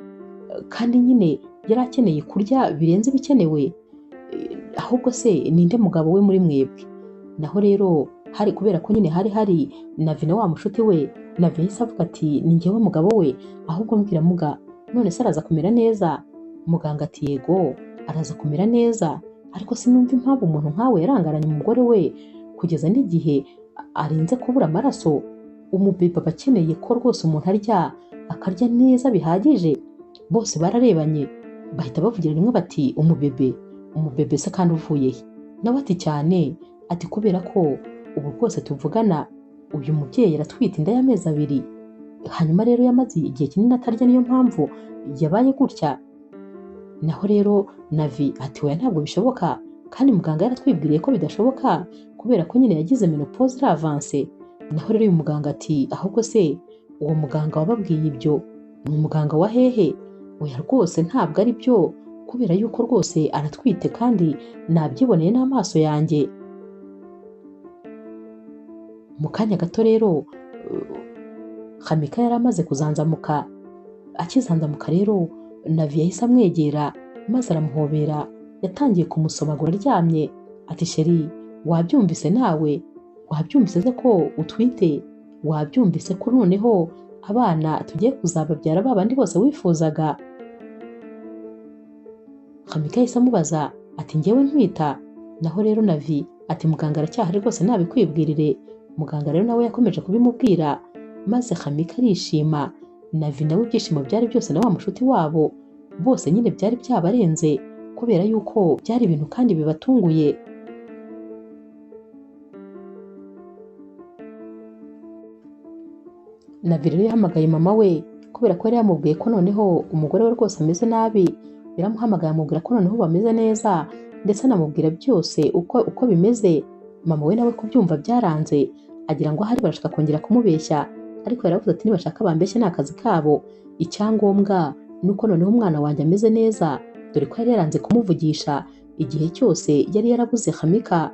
kandi nyine yari akeneye kurya birenze ibikenewe, ahubwo se ninde mugabo we muri mwebwe? Naho rero hari kubera ko nyine hari hari Navi na wa mushuti we, Navi yahise avuga ati ni njyewe mugabo we, ahubwo mbwira muga none se araza kumera neza? Muganga ati yego araza kumera neza, ariko sinumva impamvu umuntu nkawe yarangaranye umugore we kugeza n'igihe arinze kubura amaraso. Umubebe aba akeneye ko rwose umuntu arya akarya neza bihagije. Bose bararebanye bahita bavugira rimwe bati umubebe, umubebe se kandi uvuye he? Nawe ati cyane, ati kubera ko ubu rwose tuvugana uyu mubyeyi aratwite inda y'amezi 2, hanyuma rero yamaze igihe kinini atarya, niyo mpamvu yabaye gutya. Naho rero Navi ati oya ntabwo bishoboka, kandi muganga yaratwibwiriye ko bidashoboka kubera ko nyine yagize menopause iravance. Naho rero uyu muganga ati ahubwo se uwo muganga wababwiye ibyo ni umuganga wa hehe? Oya rwose ntabwo ari byo, kubera yuko rwose aratwite kandi nabyiboneye n'amaso yanjye. Mu kanya gato rero Hamika yari amaze kuzanzamuka, Akizanzamuka rero Navi yahise amwegera maze aramuhobera, yatangiye kumusomagura aryamye ati chéri wabyumvise nawe, wabyumvise se ko utwite, wabyumvise ko noneho abana tugiye kuzababyara babandi bose wifuzaga. Hamika yahise amubaza ati njyewe ntwita? Naho rero Navi ati muganga aracyahari rwose nabikwibwirire. Muganga rero nawe yakomeje kubimubwira maze Hamika arishima, Navi nawe ibyishimo byari byose na wa mushuti wabo bose nyine byari byabarenze kubera yuko byari ibintu kandi bibatunguye. Navi rero yahamagaye mama we kubera ko yari yamubwiye ko noneho umugore we rwose ameze nabi, yaramuhamagaye amubwira ko noneho bameze neza ndetse anamubwira byose uko bimeze. Mama we nawe kubyumva byaranze, agira ngo ahari barashaka kongera kumubeshya, ariko yaravuze ati nibashaka bambeshye ni akazi kabo, icyangombwa nuko noneho umwana wanjye ameze neza, dore ko yari yaranze kumuvugisha igihe cyose yari yarabuze Hamika.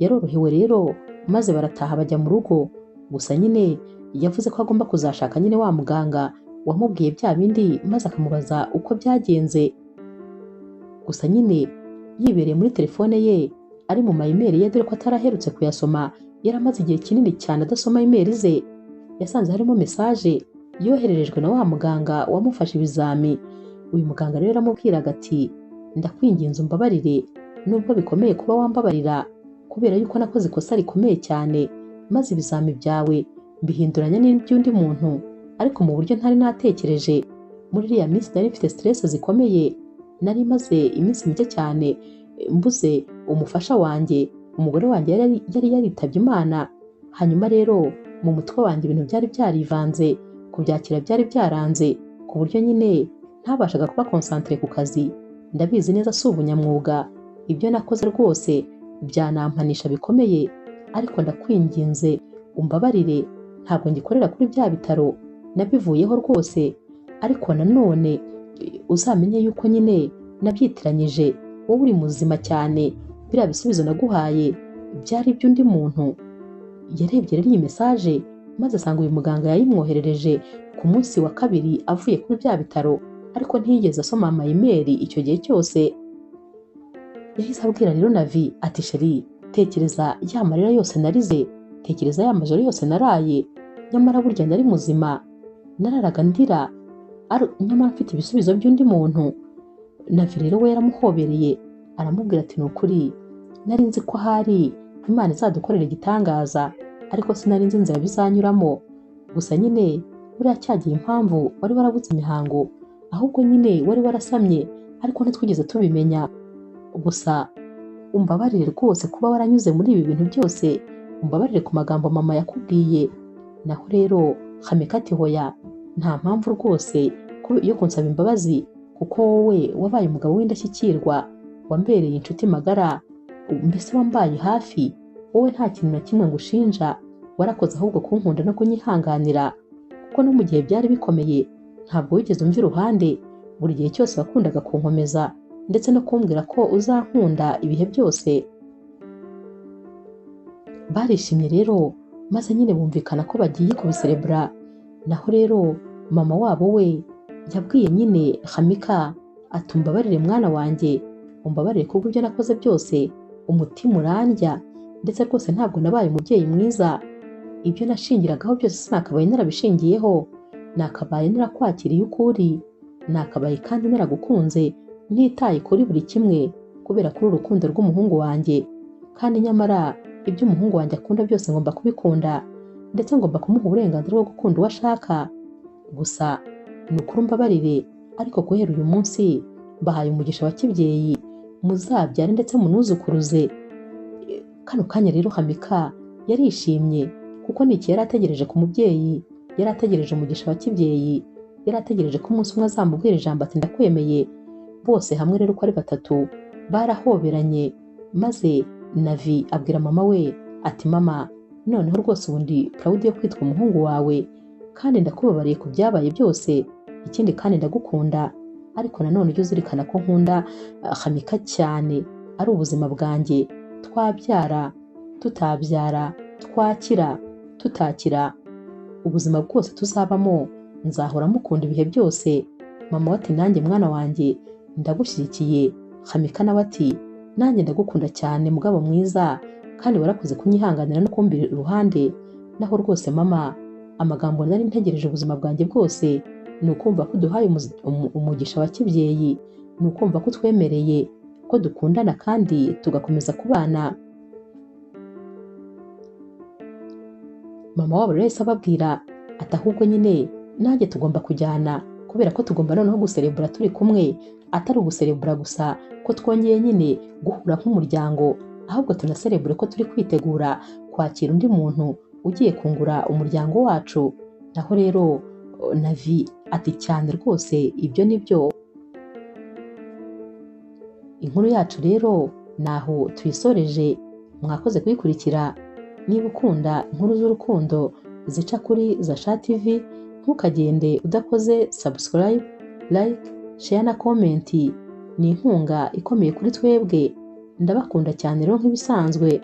Yarorohewe rero maze barataha bajya mu rugo. Gusa nyine yavuze ko agomba kuzashaka nyine wa muganga wamubwiye bya bindi maze akamubaza uko byagenze. Gusa nyine yibereye muri telefone ye ari mu mayimeri ye, dore ko ataraherutse kuyasoma, yaramaze igihe kinini cyane adasoma imeri ze. Yasanze harimo message yohererejwe na wa muganga wamufashe ibizami. Uyu muganga rero yaramubwiraga ati ndakwinginze umbabarire, nubwo bikomeye kuba wambabarira kubera yuko nakoze ikosa rikomeye cyane, maze ibizami byawe mbihinduranya n'iby'undi muntu, ariko mu buryo ntari natekereje. Muri iriya minsi nari mfite stress zikomeye, nari maze iminsi mike cyane mbuze umufasha wanjye, umugore wanjye yari yaritabye Imana. Hanyuma rero mu mutwe wanjye ibintu byari byarivanze, kubyakira byari byaranze, ku buryo nyine ntabashaga kuba concentré ku kazi. Ndabizi neza si ubunyamwuga, ibyo nakoze rwose byanampanisha bikomeye, ariko ndakwinginze umbabarire, ntabwo ngikorera kuri bya bitaro, nabivuyeho rwose, ariko nanone uzamenye yuko nyine nabyitiranyije, wowe uri muzima cyane, biriya bisubizo naguhaye byari iby'undi muntu. Yarebye rero iyi message maze asanga uyu muganga yayimwoherereje ku munsi wa kabiri avuye kuri bya bitaro, ariko ntiyigeze asoma amayimeri icyo gihe cyose. Yahise abwira rero Navi ati chéri tekereza ya marira yose narize, tekereza ya majoro yose naraye, nyamara burya nari muzima, nararaga ndira nyamara mfite ibisubizo by'undi muntu. Navi rero we yaramuhobereye aramubwira ati ni ukuri nari nzi ko ahari Imana izadukorera igitangaza, ariko sinari nzi inzira bizanyuramo. Gusa nyine buriya cyagiye impamvu wari warabuze imihango, ahubwo nyine wari warasamye ariko ntitwigeze tubimenya. Gusa umbabarire rwose kuba waranyuze muri ibi bintu byose, umbabarire ku magambo mama yakubwiye. Naho rero Hamika ati hoya nta mpamvu rwose yo kunsaba imbabazi, kuko wowe wabaye umugabo w'indashyikirwa, wambereye inshuti magara, mbese wambaye hafi, wowe nta kintu na kimwe ngushinja, warakoze ahubwo kunkunda no kunyihanganira, kuko no mu gihe byari bikomeye ntabwo wigeze umva iruhande, buri gihe cyose wakundaga kunkomeza ndetse no kumbwira ko uzankunda ibihe byose. Barishimye rero maze nyine bumvikana ko bagiye kubiserebura. Naho rero mama wabo we yabwiye nyine Hamika ati umbabarire mwana wanjye, umbabarire kubwo ibyo nakoze byose, umutima urandya ndetse rwose ntabwo nabaye umubyeyi mwiza, ibyo nashingiragaho byose sinakabaye narabishingiyeho, nakabaye narakwakiriye ukuri, nakabaye kandi naragukunze ntitaye kuri buri kimwe kubera kuri urukundo rw'umuhungu wanjye, kandi nyamara ibyo umuhungu wanjye akunda byose ngomba kubikunda, ndetse ngomba kumuha uburenganzira bwo gukunda uwo ashaka. Gusa ni ukuri umbabarire, ariko guhera uyu munsi mbahaye umugisha wa kibyeyi, muzabyare ndetse munuzukuruze. Kano kanya rero Hamika yarishimye kuko ni iki yari ategereje ku mubyeyi, yari ategereje umugisha wa kibyeyi, yari ategereje ko umunsi umwe azamubwira ijambo ati ndakwemeye. Bose hamwe rero uko ari batatu barahoberanye, maze Navi abwira mama we ati mama noneho rwose ubu ndi proud yo kwitwa umuhungu wawe, kandi ndakubabariye ku byabaye byose, ikindi kandi ndagukunda, ariko nanone ujye uzirikana ko nkunda Hamika cyane, ari ubuzima bwanjye, twabyara tutabyara, twakira tutakira, ubuzima bwose tuzabamo Nzahora mukunda ibihe byose. Mama we ati nanjye mwana wanjye ndagushyigikiye. Hamika nawe ati nanjye ndagukunda cyane mugabo mwiza, kandi warakoze kunyihanganira no kumbira iruhande. Naho rwose mama, amagambo nari ntegereje ubuzima bwanjye bwose ni ukumva ko uduhaye umugisha wa kibyeyi, ni ukumva ko utwemereye ko dukundana kandi tugakomeza kubana. Mama wabo rero yahise ababwira ati ahubwo nyine nanjye tugomba kujyana, kubera ko tugomba noneho guserebura turi kumwe, atari uguserebura gusa ko twongeye nyine guhura nk'umuryango, ahubwo tunaserebure ko turi kwitegura kwakira undi muntu ugiye kungura umuryango wacu. Naho rero Navi ati cyane rwose ibyo ni byo. Inkuru yacu rero naho tuyisoreje, mwakoze kuyikurikira. Niba ukunda inkuru z'urukundo zica kuri Zasha TV, ntukagende udakoze subscribe, like, share na comment. Ni inkunga ikomeye kuri twebwe. Ndabakunda cyane rero nk'ibisanzwe.